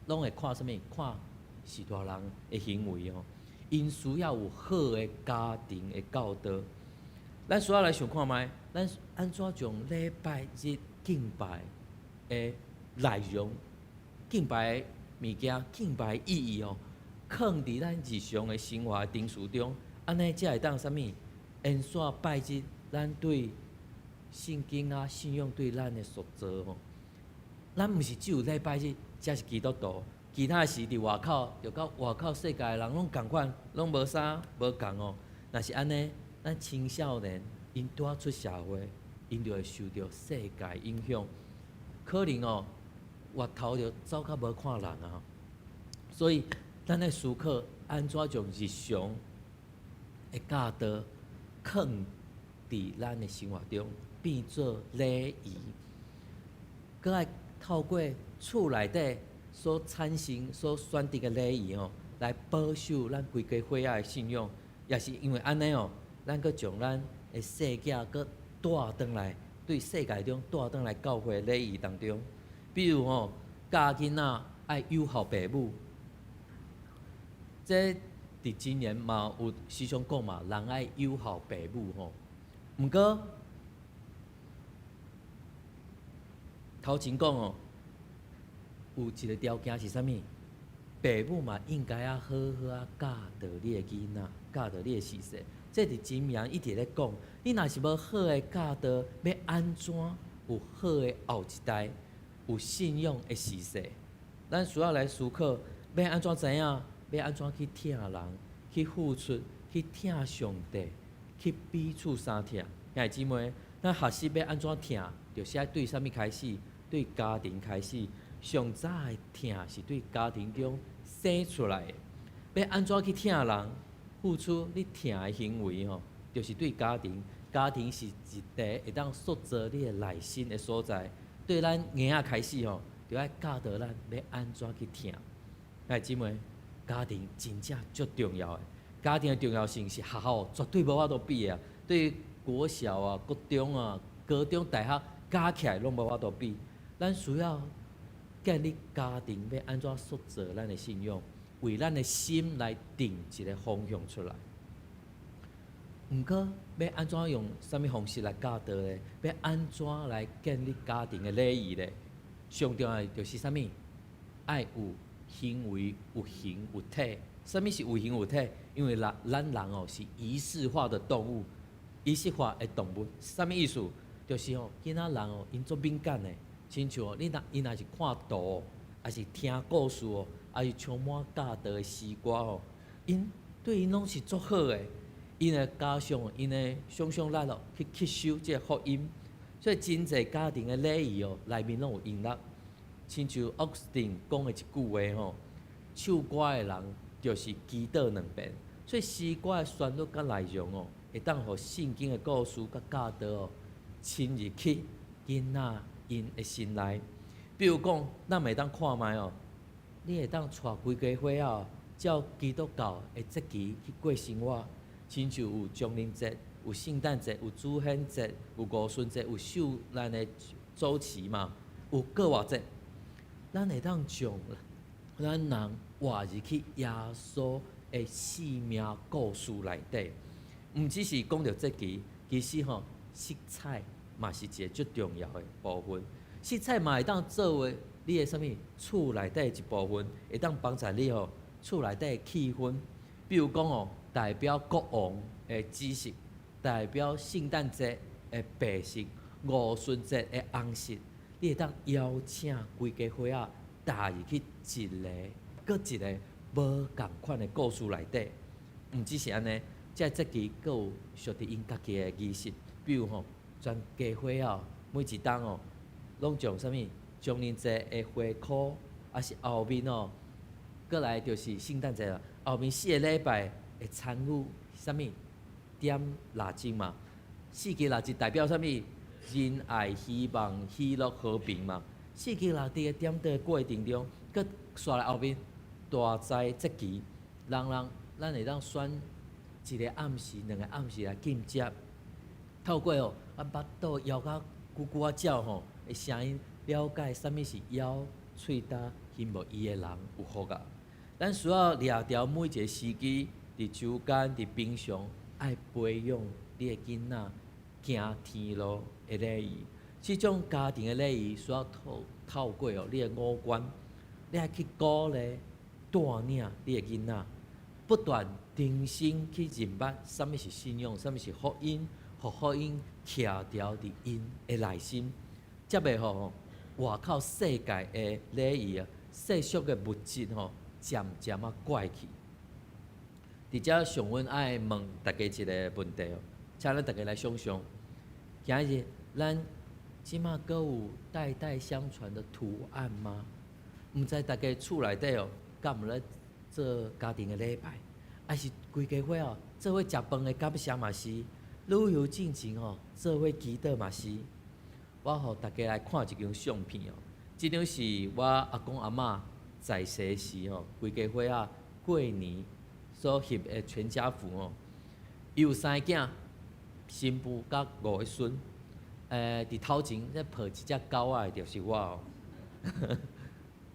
攏會看啥物？看序大人的行為哦。𪜶需要有好的家庭的教導。咱需要來想看覓，咱按怎將禮拜日敬拜的內容、敬拜的物件、敬拜意義哦，囥佇咱日常的生活的程序中，按呢才會當啥物？延續拜日，咱對聖經啊、信仰對咱的塑造吼。咱毋是只有禮拜日才是基督徒，其他時佇外口，就佮外口世界的人攏仝款，攏無啥無仝哦。若是按呢，咱青少年 𪜶拄仔出社會，𪜶就會受著世界影響，可能哦，越頭就走較無看人啊。所以，咱愛思考按怎將日常的教導囥佇咱的生活中，變做禮儀，閣愛透過厝內底所產生、所選擇的禮儀吼，來保守咱規家伙仔的信仰。也是因為按呢哦，咱閣將咱的細囝閣帶轉來，對世界中帶轉來教會禮儀當中。比如吼，教囡仔愛友好爸母，這佇箴言嘛有時常講嘛，人愛友好爸母吼。毋過頭前講哦，有一個條件是啥物？爸母嘛應該愛好好仔教導你的囡仔，教導你的子孫。這佇箴言一直咧講，你若是無好的教導，欲按怎有好的後一代，有信仰的子孫？咱需要來思考，欲按怎知影？欲按怎去疼人，去付出，去疼上帝，去彼此相疼。兄弟姊妹，咱學習欲按怎疼，就是愛對啥物開始？對家庭開始。上早的疼是對家庭中生出來的。欲按怎去疼人？付出你疼的行為吼，就是對家庭。家庭是一個會當塑造你的內心的所在。對咱嬰仔開始吼，就愛教導咱欲按怎去疼。兄弟姊妹，家庭真正足重要的。家庭的重要性是學校絕對無法度比的啊！對國小啊、國中啊、高中、大學加起來攏無法度比。咱需要建立家庭，欲按怎塑造咱的信仰，為咱的心來定一個方向出來。毋過，欲按怎用啥物方式來教導咧？欲按怎來建立家庭的禮儀咧？上重要的就是啥物？愛有行為，有形有體。啥物是有形有體？因為咱咱人哦是儀式化的動物，儀式化的動物，啥物意思？就是吼，囡仔人哦，𪜶足敏感的，親像哦，你若𪜶若是看圖，抑是聽故事哦，抑是充滿教導的詩歌哦，𪜶對𪜶攏是足好的。𪜶會加上𪜶的想像力哦，去吸收這個福音，所以真濟家庭的禮儀哦，內面攏有音樂。親像奧斯汀講的一句話吼，唱歌的人就是祈禱兩遍。所以詩歌的旋律佮內容哦，會當予聖經的故事佮教導哦，深入去囡仔𪜶的心內。比如講，咱會當看覓哦，你會當帶規家伙仔照基督教的節期去過生活。親像有情人節、有聖誕節、有主顯節、有五旬節、有受難的周期嘛，有過活節，咱會當將咱人活入去耶穌的生命故事內底。毋只是講著節期，其實吼色彩嘛是一個足重要的部分。色彩嘛會當作為你的啥物厝內底一部分，會當幫助你吼厝內底的氣氛。比如講哦，代表國王的紫色，代表聖誕節的白色，五旬節的紅色，你會當邀請規家伙仔踏入去一個閣一個無仝款的故事內底。毋只是按呢，這個節期閣有屬於𪜶家己的儀式，比如吼，全家伙仔每一冬哦，攏將啥物情人節的花箍，抑是後面哦，閣來就是聖誕節啦。後面四個禮拜會參與啥物點蠟燭嘛？四支蠟燭代表啥物？仁愛、希望、喜樂、和平嘛。四支蠟燭的點燈過程中，閣煞來後面大齋節期，人人咱會當選一個暗時、兩個暗時來禁食，透過哦，咱腹肚枵甲咕咕仔叫吼的聲音，了解啥物是枵、喙焦、希望伊的人有福啊。咱需要掠牢每一個時機，佇周間、佇平常，愛培養你的囡仔行天路的禮儀。這種家庭的禮儀需要透過哦，你的五官，你愛去鼓勵、帶領你的囡仔，不斷重新去認捌啥物是信仰，啥物是福音，予福音徛牢佇𪜶的內心，才袂予外口世界的禮儀啊、世俗的物質吼，漸漸仔怪去。佇遮上阮愛問大家一個問題哦，請咱逐家來想像，今日咱這馬閣有代代相傳的圖案嗎？毋知逐家厝內底哦，敢有咧做家庭的禮拜，抑是規家伙哦，做伙食飯的感謝嘛是，旅遊進前吼，做伙祈禱嘛是。我予大家來看一張相片哦，這張是我阿公阿嬤在世時吼，規家伙仔過年所翕的全家福哦。伊有三个囝，新婦佮五個孫。佇頭前咧抱一隻狗仔的，就是我哦。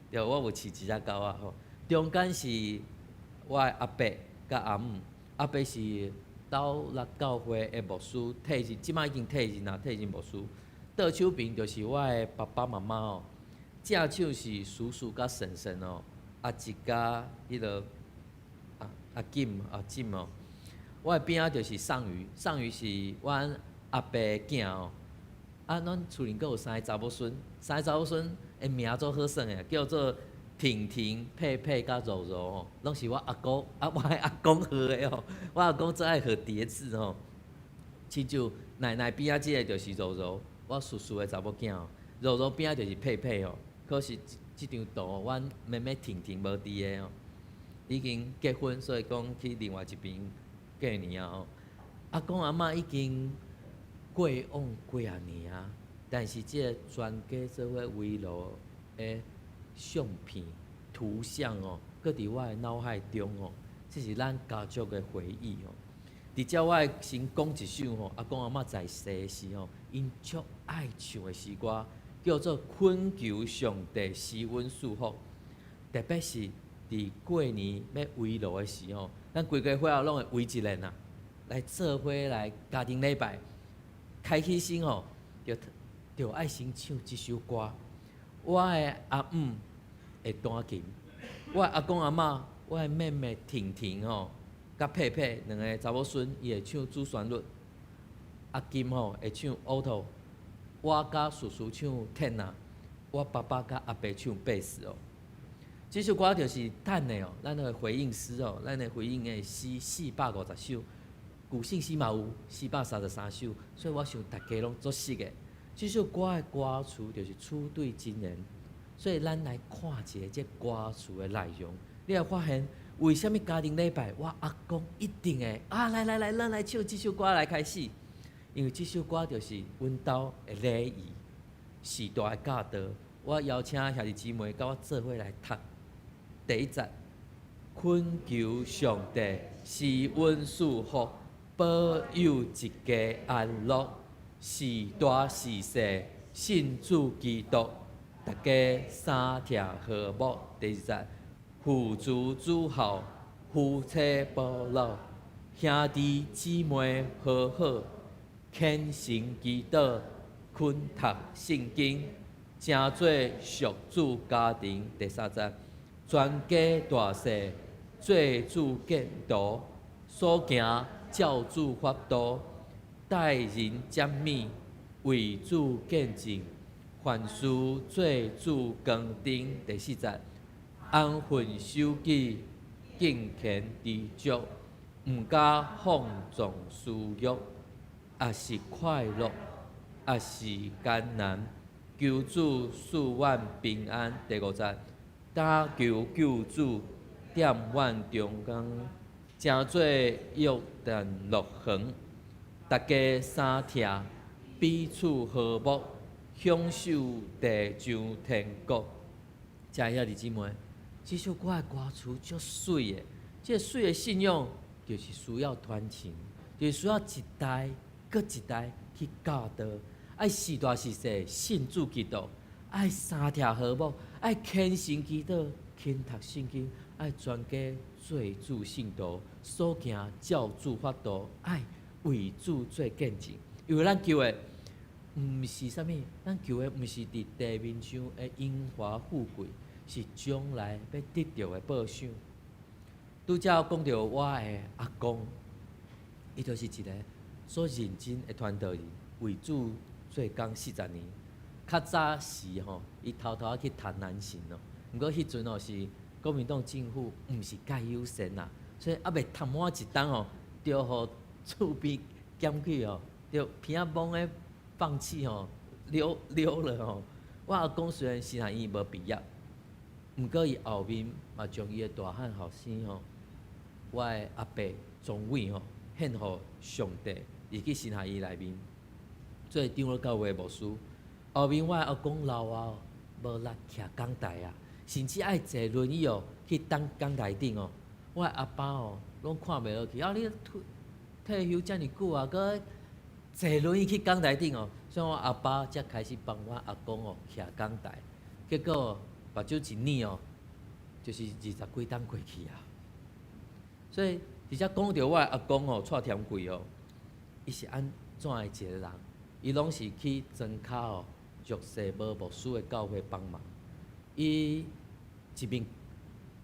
對，我有飼一隻狗仔吼。中間是我的阿伯佮阿姆，阿伯是斗六教會的牧師退任，這擺已經退任啦，退任牧師。倒手邊就是我的爸爸媽媽哦，正手是叔叔佮嬸嬸哦，阿叔佮彼个阿金阿金哦。我的邊仔就是尚瑜，尚瑜是阮阿伯的囝哦。啊，阮厝裡閣有三個查某孫，三個查某孫的名做好耍的，叫做婷婷、佩佩佮柔柔哦，攏是我阿公啊，我的阿公號的哦。我阿公最愛號疊字吼，親像奶奶邊仔這个就是柔柔。我叔叔的查某囝哦，柔柔邊仔就是佩佩哦。可是這張圖，阮妹妹婷婷無佇的哦，已經結婚，所以講去另外一邊過年啊吼。阿公阿嬤已經過往幾仔年啊，但是這個全家做伙圍爐的相片圖像哦，閣佇我的腦海中哦，這是咱家族的回憶哦。佇遮我會先講一首吼，阿公阿嬤在世的時吼，𪜶足愛唱的詩歌，叫做《懇求上帝賜阮賜福》。特別是佇過年欲圍爐的時吼，咱規家伙仔攏會圍一輪啊，來做伙來家庭禮拜。開起先吼，就愛先唱這首歌。我的阿姆會彈琴，我的阿公阿嬤，我的妹妹婷婷吼，佮佩佩兩个查某孫，伊會唱主旋律。阿金吼會唱 alto，我佮叔叔唱 tenor，我爸爸佮阿伯唱貝斯哦。這首歌就是等下哦，咱的回應詩哦，咱的回應的詩450首，舊聖詩嘛有433首，所以我想大家攏足熟的。這首歌的歌詞就是出對真言，所以咱來看一下這歌詞的內容，你會發現為啥物家庭禮拜，我阿公一定會啊，來來來，咱來唱這首歌來開始，因為這首歌就是阮兜的禮儀，時代的教導。我邀請兄弟姊妹佮我做伙來讀。第一節，懇求上帝賜阮賜福，保佑一家安樂，是大是細，信主基督，大家三疼和睦。第二節，父慈子孝，夫妻不老，兄弟姊妹和好，虔誠祈禱，勤讀聖經，成做屬主家庭。第三節，全家大細做主見徒，所行照主法度，待人接物，為主見證，凡事做主光燈。第四節，安分守己，敬虔知足，毋敢放縱私欲，抑是快樂，抑是艱難，求主賜阮平安。第五節，懇求救主踮阮中間，成做約旦樂園，大家相疼，彼此和睦，享受地上天國。親愛兄弟姊妹，這首歌的歌詞足媠的，這個媠的信仰就是需要傳承，就是需要一代閣一代去教導。愛是大是細，信主基督，愛相疼和睦，愛虔誠祈禱，勤讀聖經，愛全家做主信徒，所行照主法度，愛為主做見證。因為咱求的毋是啥物，咱求的毋是佇地面上的榮華富貴，是將來欲得著的報賞。拄才講著我的阿公，伊就是一个足認真的傳道人，為主做工40年。較早時吼，伊偷偷去彈南琴哦。毋過彼陣哦是國民黨政府，毋是蓋友善啦，所以猶未讀滿一冬吼，就予厝邊檢去哦，就鼻仔摸咧放氣吼，溜溜了吼。我阿公雖然神學院無畢業，毋過伊後面嘛將伊的大漢後生吼，我的阿伯莊偉吼，獻予上帝，入去神學院內面做長老教會牧師。後面我的阿公老啊，無力徛講台啊，甚至愛坐輪椅哦去等講台頂哦。我的阿爸哦，攏看袂落去，啊你退休遮爾久啊，閣坐輪椅去講台頂哦，所以我阿爸才開始幫我阿公哦徛講台，結果目睭一捏哦，就是二十幾冬過去啊。所以佇遮講著我的阿公哦，蔡添貴哦，伊是按怎的一個人？伊攏是去莊跤哦，弱勢無牧師的教會幫忙。伊一面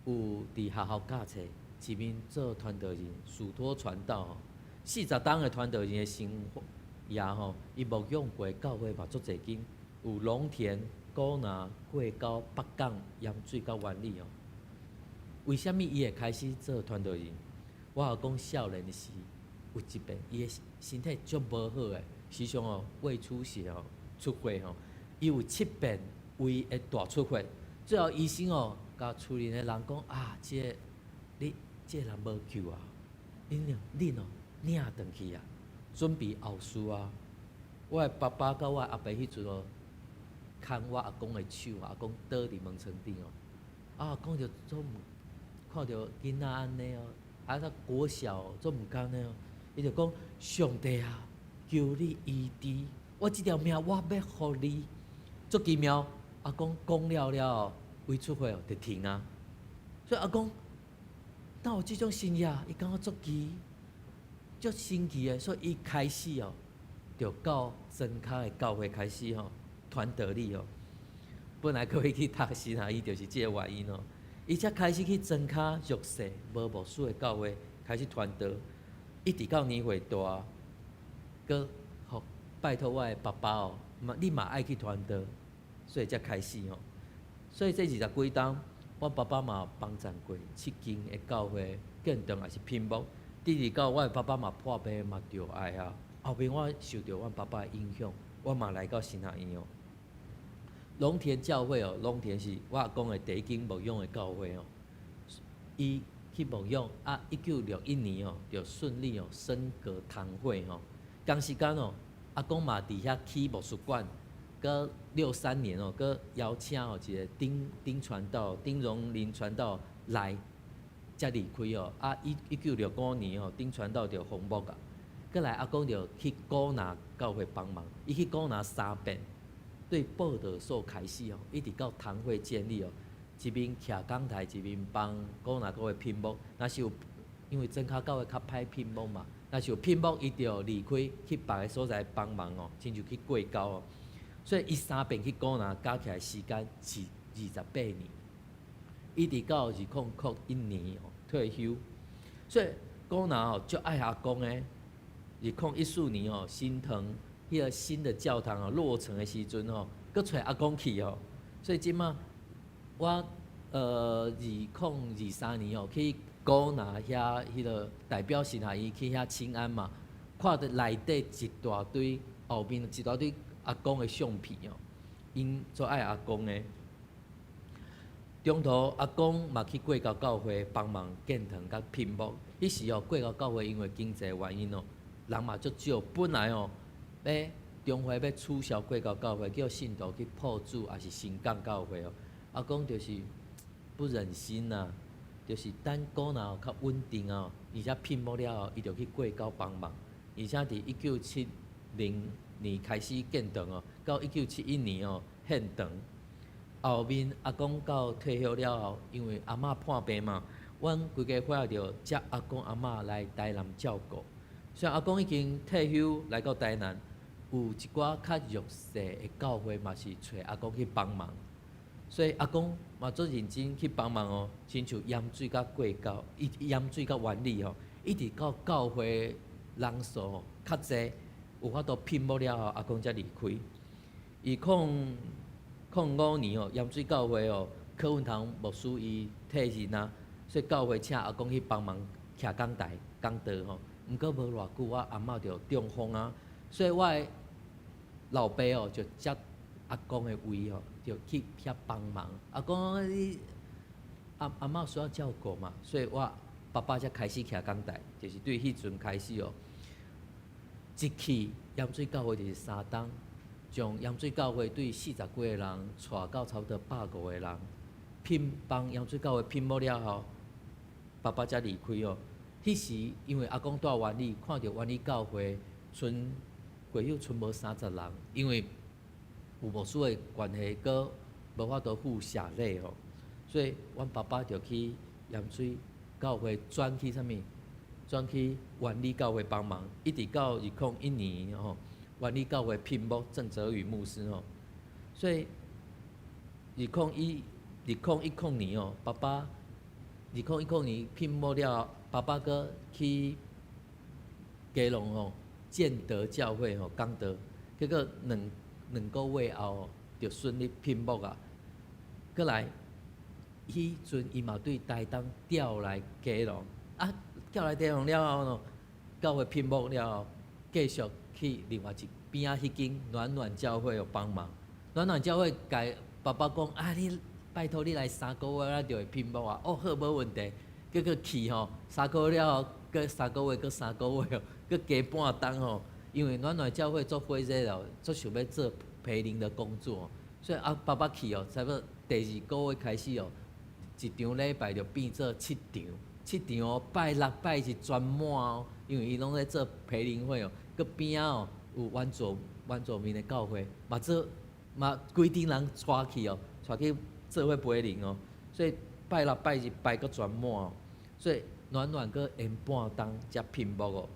有佇學校教冊，一面做傳道人，暑托傳道吼。40冬的傳道人的生涯吼，伊牧養過教會嘛足濟間，有龍田、古拿、過溝、北港、鹽水佮灣里哦。為啥物伊會開始做傳道人？我阿公少年時有一遍，伊的身體足無好的，時常哦胃出血哦出血吼，伊有七遍胃的大出血，最後醫生哦共厝裡的人講啊，這個你這個人無救啊，恁恁哦領轉去啊，準備後事啊。我的爸爸佮我的阿伯彼陣哦，牽我阿公的手，阿公倒佇門床頂哦，啊阿公就做毋看著囡仔按呢哦，啊他國小做毋甘的哦，伊就講上帝啊，求你醫治，我這條命我欲予你，足奇妙。阿公講了了後，胃出血哦就停啊。所以阿公，哪有這種神跡？伊感覺足奇，足神奇的，所以伊開始哦，就到莊跤的教會開始吼傳道理哦。本來閣欲去讀神學院，就是這個原因哦。伊才開始去莊跤弱勢無牧師的教會開始傳道，一直到年歲大，閣予拜託我的爸爸哦，嘛你嘛愛去傳道，所以才開始吼。所以這二十幾冬，我爸爸嘛幫贊過七間的教會建堂也是聘牧，直至到我的爸爸嘛破病嘛著癌啊。後面我受著阮爸爸的影響，我嘛來到神學院哦。龍田教會哦，龍田是我阿公的第一間牧養的教會哦。伊去牧養啊，1961年哦，就順利哦升格堂會吼。同時間哦，阿公嘛佇遐起牧師館，閣63年哦，閣邀請哦一個丁丁傳道、丁榮林傳道來才離開哦。啊，1965年哦，丁傳道就封牧啊。閣來阿公就去古拿教會幫忙，伊去古拿三遍。對報道所開始哦，一直到堂會建立哦，一面徛講台，一面幫古拿教會聘牧。若是有因為莊跤教會較歹聘牧嘛，若是有聘牧，伊就離開去別个所在幫忙哦，親像去過溝哦。所以伊三遍去古拿加起來時間是28年，一直到2001年哦退休。所以古拿哦足愛阿公的，2014年哦新藤彼個新的教堂哦落成的時陣吼，閣揣阿公去哦，所以這馬我2023年哦去古拿遐彼個代表神學院去遐請安嘛，看著內底一大堆後面一大堆阿公的相片哦，𪜶足愛阿公的。中途阿公嘛去過溝教會幫忙建堂佮聘牧，彼時哦過溝教會因為經濟原因哦，人嘛足少，本來哦欲中會欲取消過溝教會，叫信徒去朴子抑是新港教會哦。阿公就是不忍心呐，就是等古拿較穩定哦，而且聘牧了後，伊就去過溝幫忙。而且佇1970年開始建堂哦，到1971年哦獻堂。後面阿公到退休了後，因為阿嬤破病嘛，阮規家伙就接阿公阿嬤來台南照顧。雖然阿公已經退休來到台南，有一寡較弱勢的教會嘛是揣阿公去幫忙，所以阿公嘛足認真去幫忙哦，親像鹽水佮過溝，伊鹽水佮灣里吼，一直到教會人數較濟，有法度聘牧了後，阿公才離開。2005年哦，鹽水教會哦，柯文堂牧師伊退任啊，所以教會請阿公去幫忙徛講台講道吼。毋過無偌久，我阿嬤就中風啊，所以我的老爸哦就接阿公的位哦，就去遐幫忙。阿公你阿嬤需要照顧嘛，所以我爸爸才開始徛講台，就是對彼陣開始哦。一去鹽水教會就是3冬，將鹽水教會對四十幾個人帶到差不多150個人，聘幫鹽水教會聘牧了後，爸爸才離開哦。彼時因為阿公蹛灣里，看著灣里教會賰會友賰無30人，因為有牧師的關係，閣無法度付謝禮吼，所以阮爸爸就去鹽水教會轉去啥物？轉去灣里教會幫忙，一直到2001年吼，灣里教會聘牧鄭澤宇牧師吼，所以2010年哦，爸爸2010年聘牧了，爸爸閣去基隆吼建德教會吼講道，結果兩個月後就順利聘牧啊，閣來，彼陣伊嘛對台東調來基隆啊。調來基隆了後喏，教會聘牧了後，繼續去另外一邊仔彼間暖暖教會有幫忙。暖暖教會共爸爸講啊，你拜託你來三個月，咱就會聘牧啊。哦，好，無問題。結果去吼，三個月了後，閣三個月，閣三個月哦，閣加半冬吼。因為暖暖教會做火熱了，足想欲做培靈的工作，所以啊，爸爸去哦，差不多第二個月開始哦，一場禮拜就變做七場。七場哦，拜六拜日全滿哦，因為伊攏咧做培靈會哦，閣邊仔哦有原住民的教會，嘛做嘛規陣人帶去哦，帶去做伙培靈哦，所以拜六拜日拜閣全滿哦，所以暖暖閣延半冬才聘牧哦。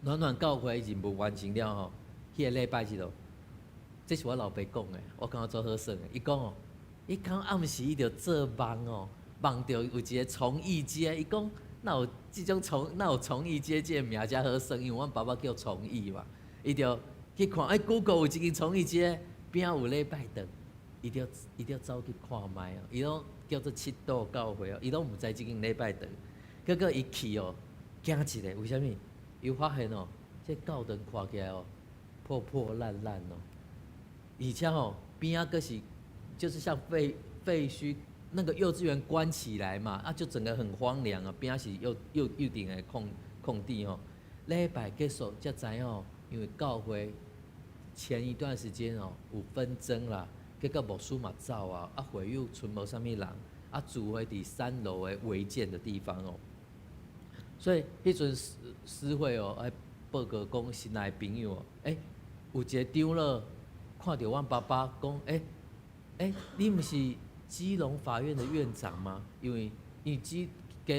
暖暖教會任務完成了後，彼個禮拜日哦，這是我老爸講的，我感覺足好耍的。伊講哦，伊講暗時伊就做夢哦。夢著有一個崇義街，伊講哪有這種崇，哪有崇義街這個名遮好耍？因為阮爸爸叫崇義嘛，伊就去看，欸，Google 有一間崇義街，邊仔有禮拜堂，伊就走去看覓哦，伊攏叫做七堵教會哦，伊攏毋知這間禮拜堂，結果伊去哦，驚一下，為啥物？伊發現哦，這教堂看起來哦，破破爛爛哦，而且吼邊仔閣是就是像廢墟。那個幼稚園關起來嘛，啊，就整個很荒涼啊，邊仔是幼稚園的空地吼。禮拜結束才知吼，因為教會前一段時間哦有紛爭啦，結果牧師嘛走啊，啊會友賰無啥物人，啊聚會佇3樓的違建的地方哦。所以彼陣司會哦，愛報告講新來的朋友哦，欸，有一個長老看著阮爸爸講，欸，欸，你毋是基隆法院的院長嗎？因為基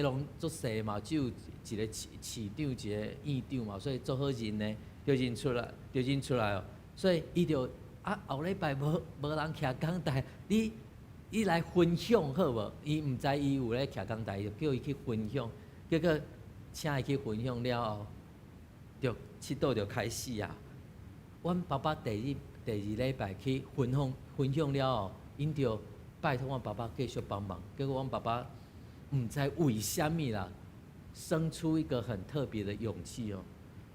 隆足細嘛，只有一個市長，一個院長嘛，所以足好認的，就認出來，就認出來哦。所以伊就啊後禮拜無人徛講台，你來分享好無？伊毋知伊有咧徛講台，就叫伊去分享。結果請伊去分享了後，就七堵就開始啊。阮爸爸第二禮拜去分享了後，𪜶就拜託阮爸爸繼續幫忙，結果阮爸爸毋知為啥物啦，生出一個很特別的勇氣哦，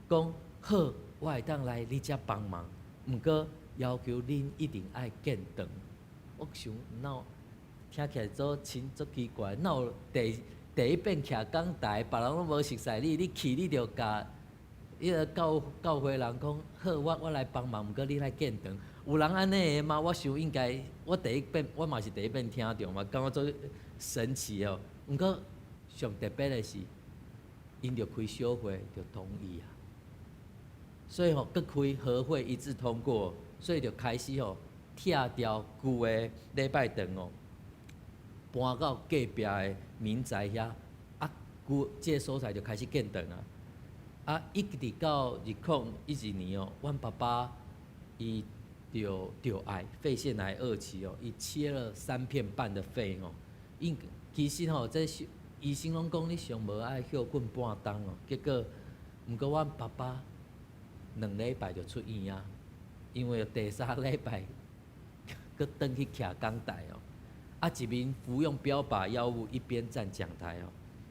講好，我會當來你遮幫忙，毋過要求恁一定愛建堂。我想哪有聽起來做真足奇怪，哪有第一遍徛講台，別人攏無熟似你，你去你就共彼個教會人講好，我來幫忙，毋過你來建堂。有人按呢的嗎？我想應該，我第一遍我嘛是第一遍聽著嘛，感覺足神奇哦。毋過上特別的是，𪜶就開小會就同意啊。所以吼，閣開合會一致通過，所以就開始吼拆掉舊的禮拜堂哦，搬到隔壁的民宅遐，啊，舊這個所在就開始建堂啊。啊，一直到2012年哦，阮爸爸伊著癌，肺腺癌二期哦，伊切了3片半的肺哦。𪜶其實吼，這醫生攏講你上無愛歇睏半冬哦。結果，毋過阮爸爸2禮拜就出院啊，因為第三禮拜閣轉去徛講台哦。啊，一面服用標靶藥物，一邊站講台哦。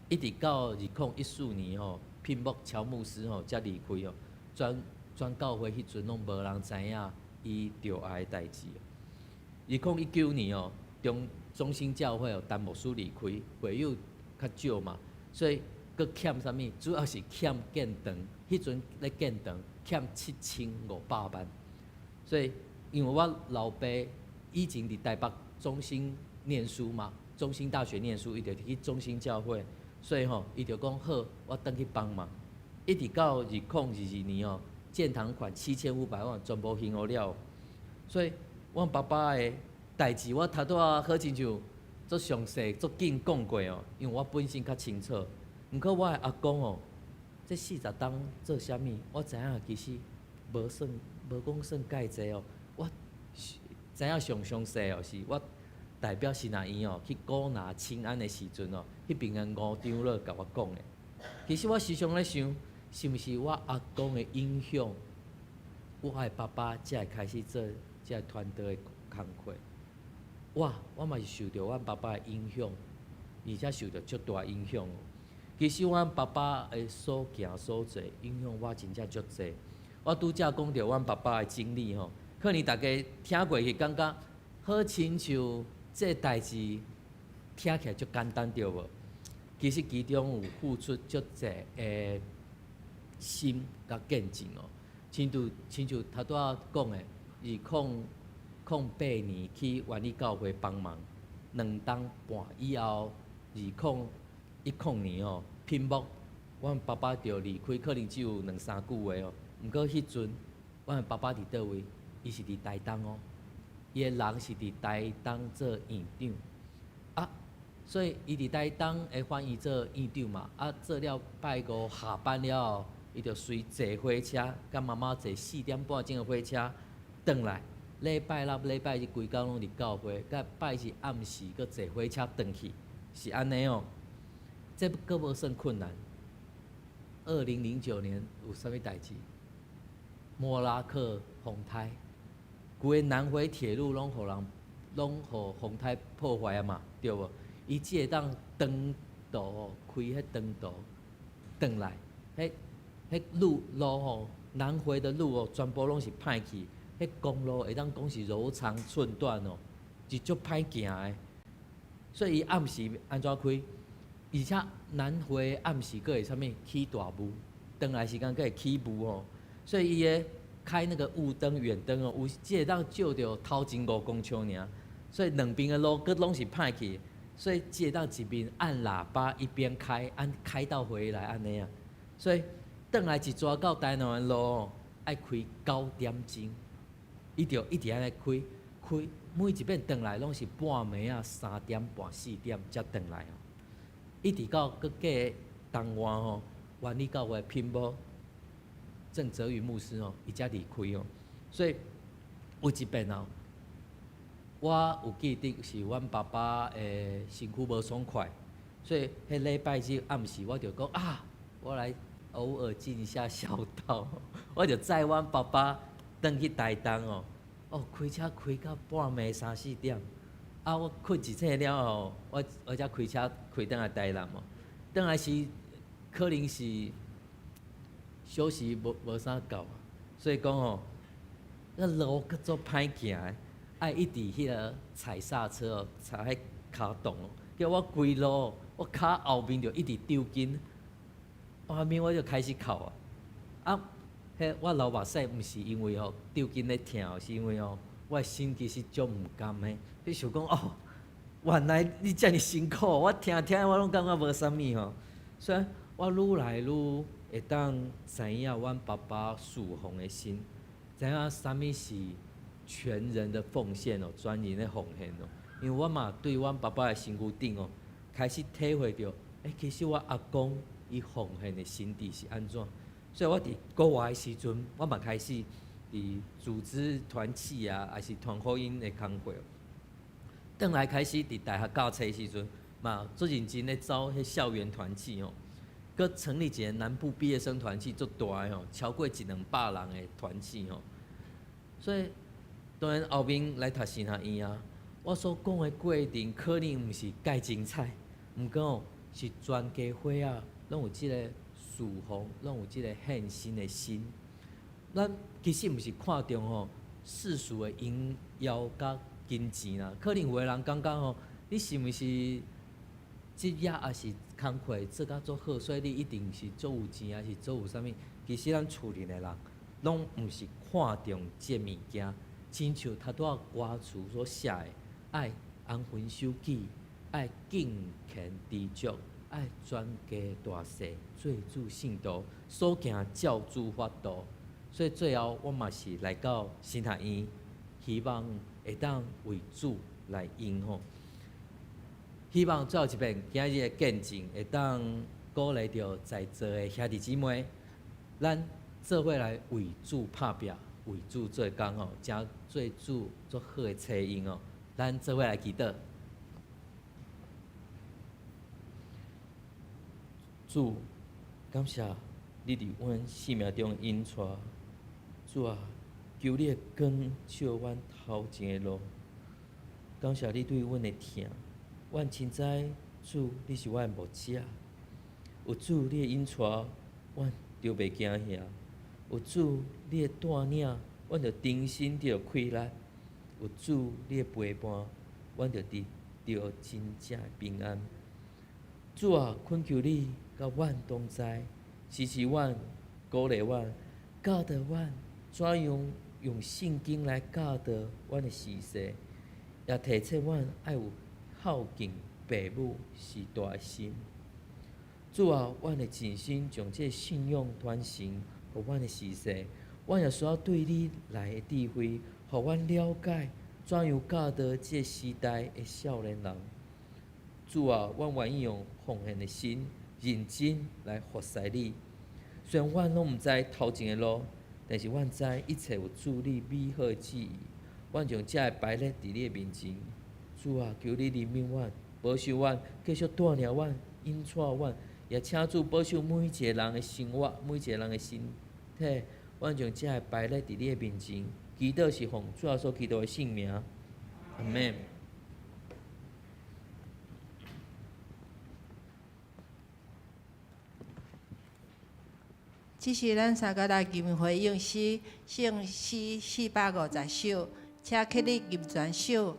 一直到2014年吼，聘牧喬牧師吼才離開哦，全全教會彼陣攏無人知影伊著癌的代誌。2019年哦，中中興教會哦，陳牧師離開，會友較少嘛，所以閣欠啥物？主要是欠建堂，彼陣咧建堂欠7500萬。所以因為我老爸以前佇台北中興念書嘛，中興大學念書，伊就去中興教會，所以吼，伊就講好，我轉去幫忙。一直到2022年哦，建堂款7500萬全部還好了。所以，阮爸爸的代誌，我頭拄仔好親像足詳細、足緊講過哦，因為我本身較清楚。毋過我的阿公哦，這40冬做啥物？我知影其實無算，無講算蓋濟哦。我知影上詳細哦，是我代表神學院哦去鼓拿請安的時陣哦，彼邊的吳長老共我講的。其實我時常咧想，是毋是我阿公的影響，我的爸爸才會開始做這個傳道的工課。我嘛是受著阮爸爸的影響，而且受著足大影響。其實阮爸爸的所行所做，影響我真正足濟。我拄才講著阮爸爸的經歷吼，可能大家聽過去感覺好親像這代誌聽起來足簡單對無？其實其中有付出足濟的心佮見證哦。親像親像頭拄仔講的，2008年去原理教會幫忙，2冬半以後，2010年哦，聘牧，阮爸爸就離開，可能只有兩三句話哦。毋過彼陣，阮爸爸佇佗位？伊是佇台東哦，伊的人是佇台東做院長，啊，所以伊佇台東的翻譯做院長嘛，啊，做了拜五下班了後，伊就隨坐火車，佮媽媽坐4點半鐘的火車轉來。禮拜六、禮拜日規工攏佇教會，佮拜日暗時閣坐火車轉去，是按呢哦。這閣無算困難。2009年有啥物代誌？莫拉克風颱，規个南迴鐵路攏予人攏予風颱破壞啊嘛，對無？伊只會當長途哦，開彼長途轉來，彼彼路路吼，南迴的路哦，全部攏是歹去。彼公路會當講是柔腸寸斷哦，是足歹行的。所以伊暗時按怎開？而且南迴暗時閣會啥物起大霧，轉來時間閣會起霧哦。所以伊的開那個霧燈、遠燈哦，有只會當照著頭前5公尺爾。所以兩邊的路閣攏是歹去，所以只會當一邊按喇叭一邊開，按開到回來按呢啊。所以轉來一逝到台南的路哦，愛開9點鐘。伊就一直按呢開，開每一擺轉來攏是半暝仔3點半4點才轉來哦。一直到閣過冬外吼，原理教會聘牧鄭澤宇牧師吼，伊才離開哦。所以有一擺哦，我有記得是阮爸爸的身軀無爽快，所以彼禮拜日暗時我就講啊，我來偶爾盡一下孝道，我就載阮爸爸轉去台東哦，哦，開車開到半暝三四點，啊，我睏一醒了後，我我才開車開轉來台南哦。轉來時可能是休息無無啥夠，所以講吼，那路閣足歹行的，愛一直彼個踩剎車哦，踩彼跤擋哦，叫我規路我跤後面就一直抽筋，後面我就開始哭啊，啊！彼我流目屎，毋是因為吼抽筋咧疼，是因為吼我的心其實足毋甘的。你想講哦，原來你遮爾辛苦，我聽聽我攏感覺無啥物吼。所以我愈來愈會當知影阮爸爸侍奉的心，知影啥物是全人的奉獻哦，專人的奉獻哦。因為我嘛對阮爸爸的身軀頂哦，開始體會著，欸，其實我阿公伊奉獻的心智是按怎。所以我佇國外的時陣，我嘛開始佇組織團契啊，抑是傳福音的工課。轉來開始佇大學教冊時陣，嘛足認真咧走彼校園團契哦，閣成立一個南部畢業生團契，足大的吼，超過一兩百人的團契吼。所以當然後面來讀神學院啊，我所講的過程可能毋是蓋精彩，毋過哦是全家伙仔攏有這個事奉攏有這个獻身的心。咱其實毋是看重吼世俗的榮耀佮金錢啦，可能有的人感覺吼，你是毋是職業抑是工課做甲足好，所以你一定是足有錢，抑是足有啥物？其實咱屬靈的人，攏毋是看重這物件，親像頭拄仔歌詞所寫的，愛安分守己，愛敬虔知足，愛全家大細做主信徒，所行照主法度。所以最後，我嘛是來到神學院，希望會當為主來用吼。希望最後一遍今日的見證會當鼓勵著在座的兄弟姊妹，咱做伙來為主拍拚，為主做工吼，誠做主足好的冊用哦。咱做伙來祈禱。主，感謝你佇阮生命中引帶。主啊，求你的光照阮頭前的路。感謝你對阮的疼，阮深知主你是阮的牧者。有主你的引帶，阮就袂驚嚇；有主你的帶領，阮就重新得氣力；有主你的陪伴，阮就得著真正的平安。主啊，懇求你佮阮同在，支持阮，鼓勵阮，教導阮，怎樣用聖經來教導阮的時勢，也提醒阮愛有孝敬父母序大的心。主啊，阮會盡心將這个信仰傳承予阮的序世，阮也需要對你來的智慧，予阮了解怎樣教導這个時代的少年人。主啊，阮願意用奉獻的心，認真來服侍你。雖然阮攏毋知頭前的路，但是阮知一切有主你美好的旨意。阮將這个擺列佇你的面前。主啊，求你憐憫阮，保守阮，繼續帶領阮，引帶阮，也請主保守每一个人的生活，每一个人的身體。阮將這个擺列佇你的面前，祈禱是奉主耶穌基督的聖名。阿們。這是咱三個來吟回應詩，聖詩450首，請起立吟全首。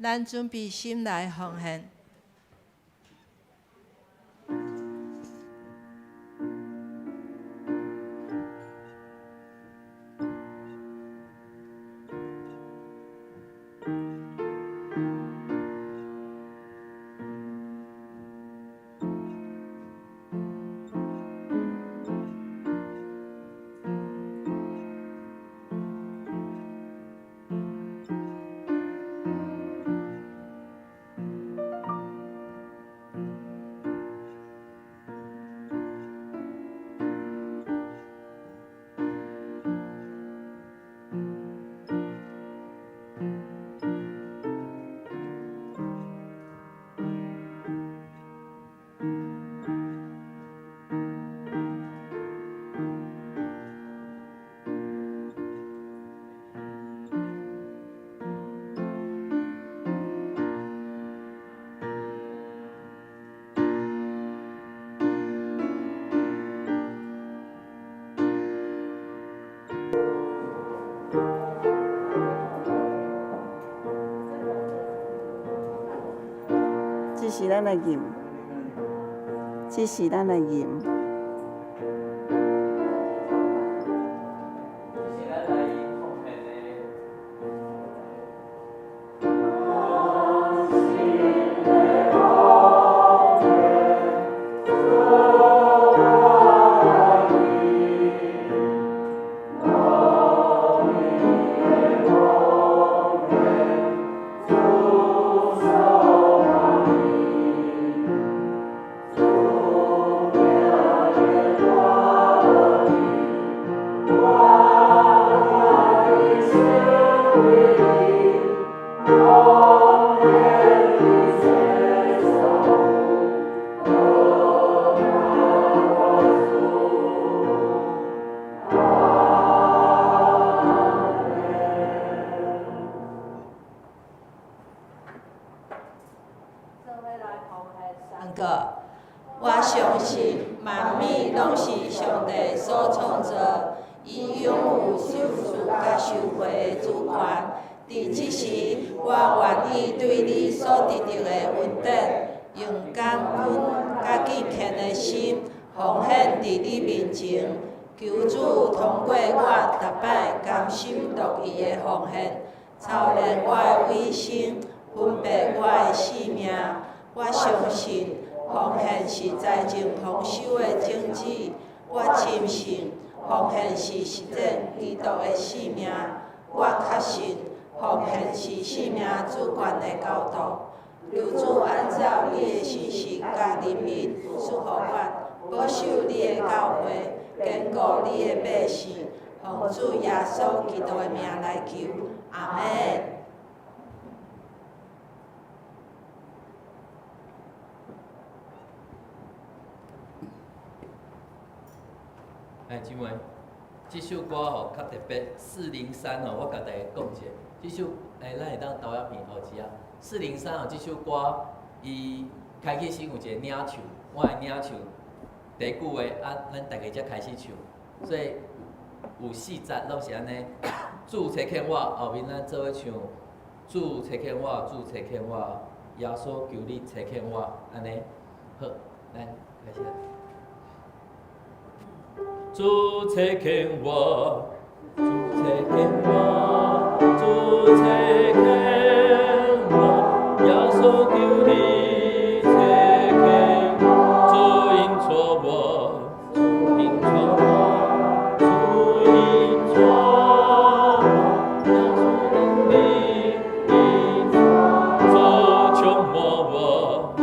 咱準備心來奉獻。這是咱的吟，這是咱的吟。我相信萬物攏是上帝所創造，伊擁有賞賜佮收回的主權。佇這時，我願意對你所得著的恩典，用感恩佮敬虔的心奉獻佇你面前。求主通過我逐擺甘心樂意的奉獻，操練我的委身，分別我的性命。我相信奉獻是財政豐收的種子。我深信奉獻是實踐基督的使命。我確信奉獻是生命主權的高度。求主按照你的信實佮憐憫賜予我，保守你的教會，堅固你的百姓。奉主耶穌基督的名來求，阿們。哎，姊妹，這首歌吼較特別，403吼，我共大家講一下。這首，欸，咱會當投影片予一下。403吼，這首歌伊開始先有一個領唱，我的領唱第一句話啊，咱大家才開始唱，所以有四節攏是按呢。主差遣我，後面咱做伙唱。主差遣我，主差遣我，耶穌求你差遣我，按呢。好，來開始。主差遣我，主差遣我，主差遣我，耶穌求你差遣我，主引帶我，主引帶我，主引帶我，耶穌求你引，主充滿我，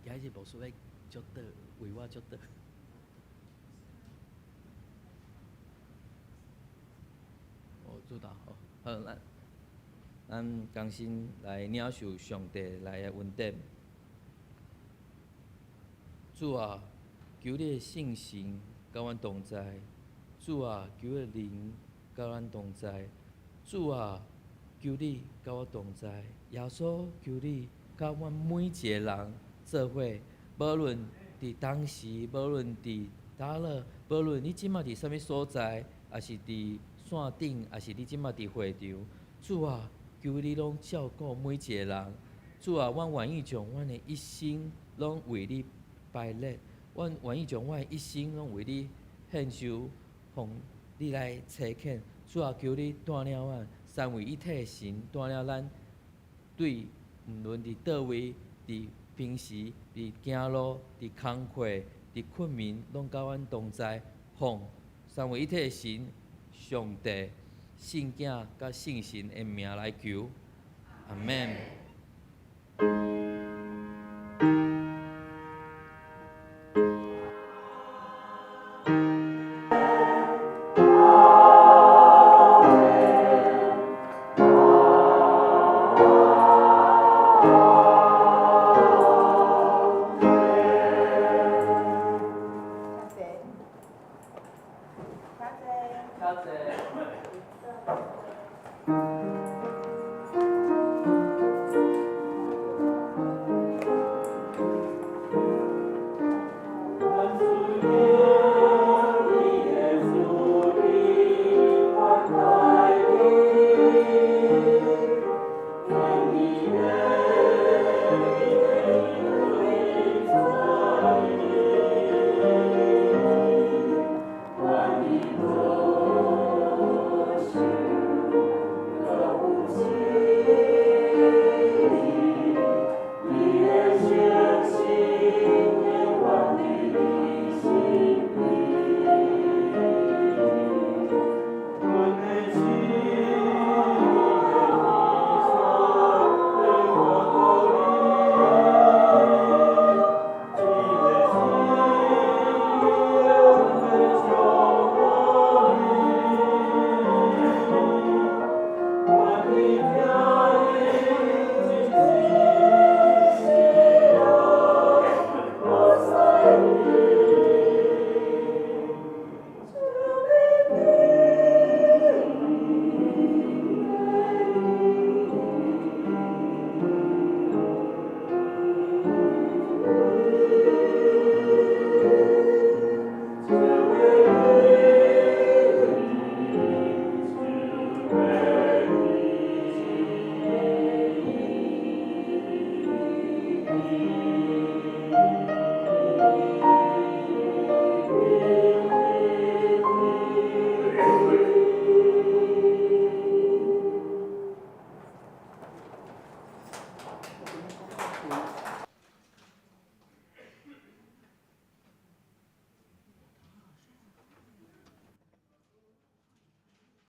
今日牧師欲祝禱，為我祝禱。哦，主導好，好，咱同心來領受上帝來的恩典。主啊，求你的聖神佮阮同在。主啊，求你的靈佮阮同在。主啊，求你佮我同在。耶穌，求你佮阮每一个人做伙，無論佇當時，無論佇佗落，無論你這馬佇啥物所在，抑是佇線頂，抑是你這馬佇會場，主啊，求你攏照顧每一个人。主啊，阮願意將阮的一生攏為你排列，阮願意將阮的一生攏為你獻上，予你來差遣。主啊，求你帶領阮三位一體的神帶領咱，對毋論佇佗位、佇平時、佇行路、佇工課、佇睏眠，攏佮阮同在。奉三位一體的神、上帝、聖囝佮聖神的名來求，阿們。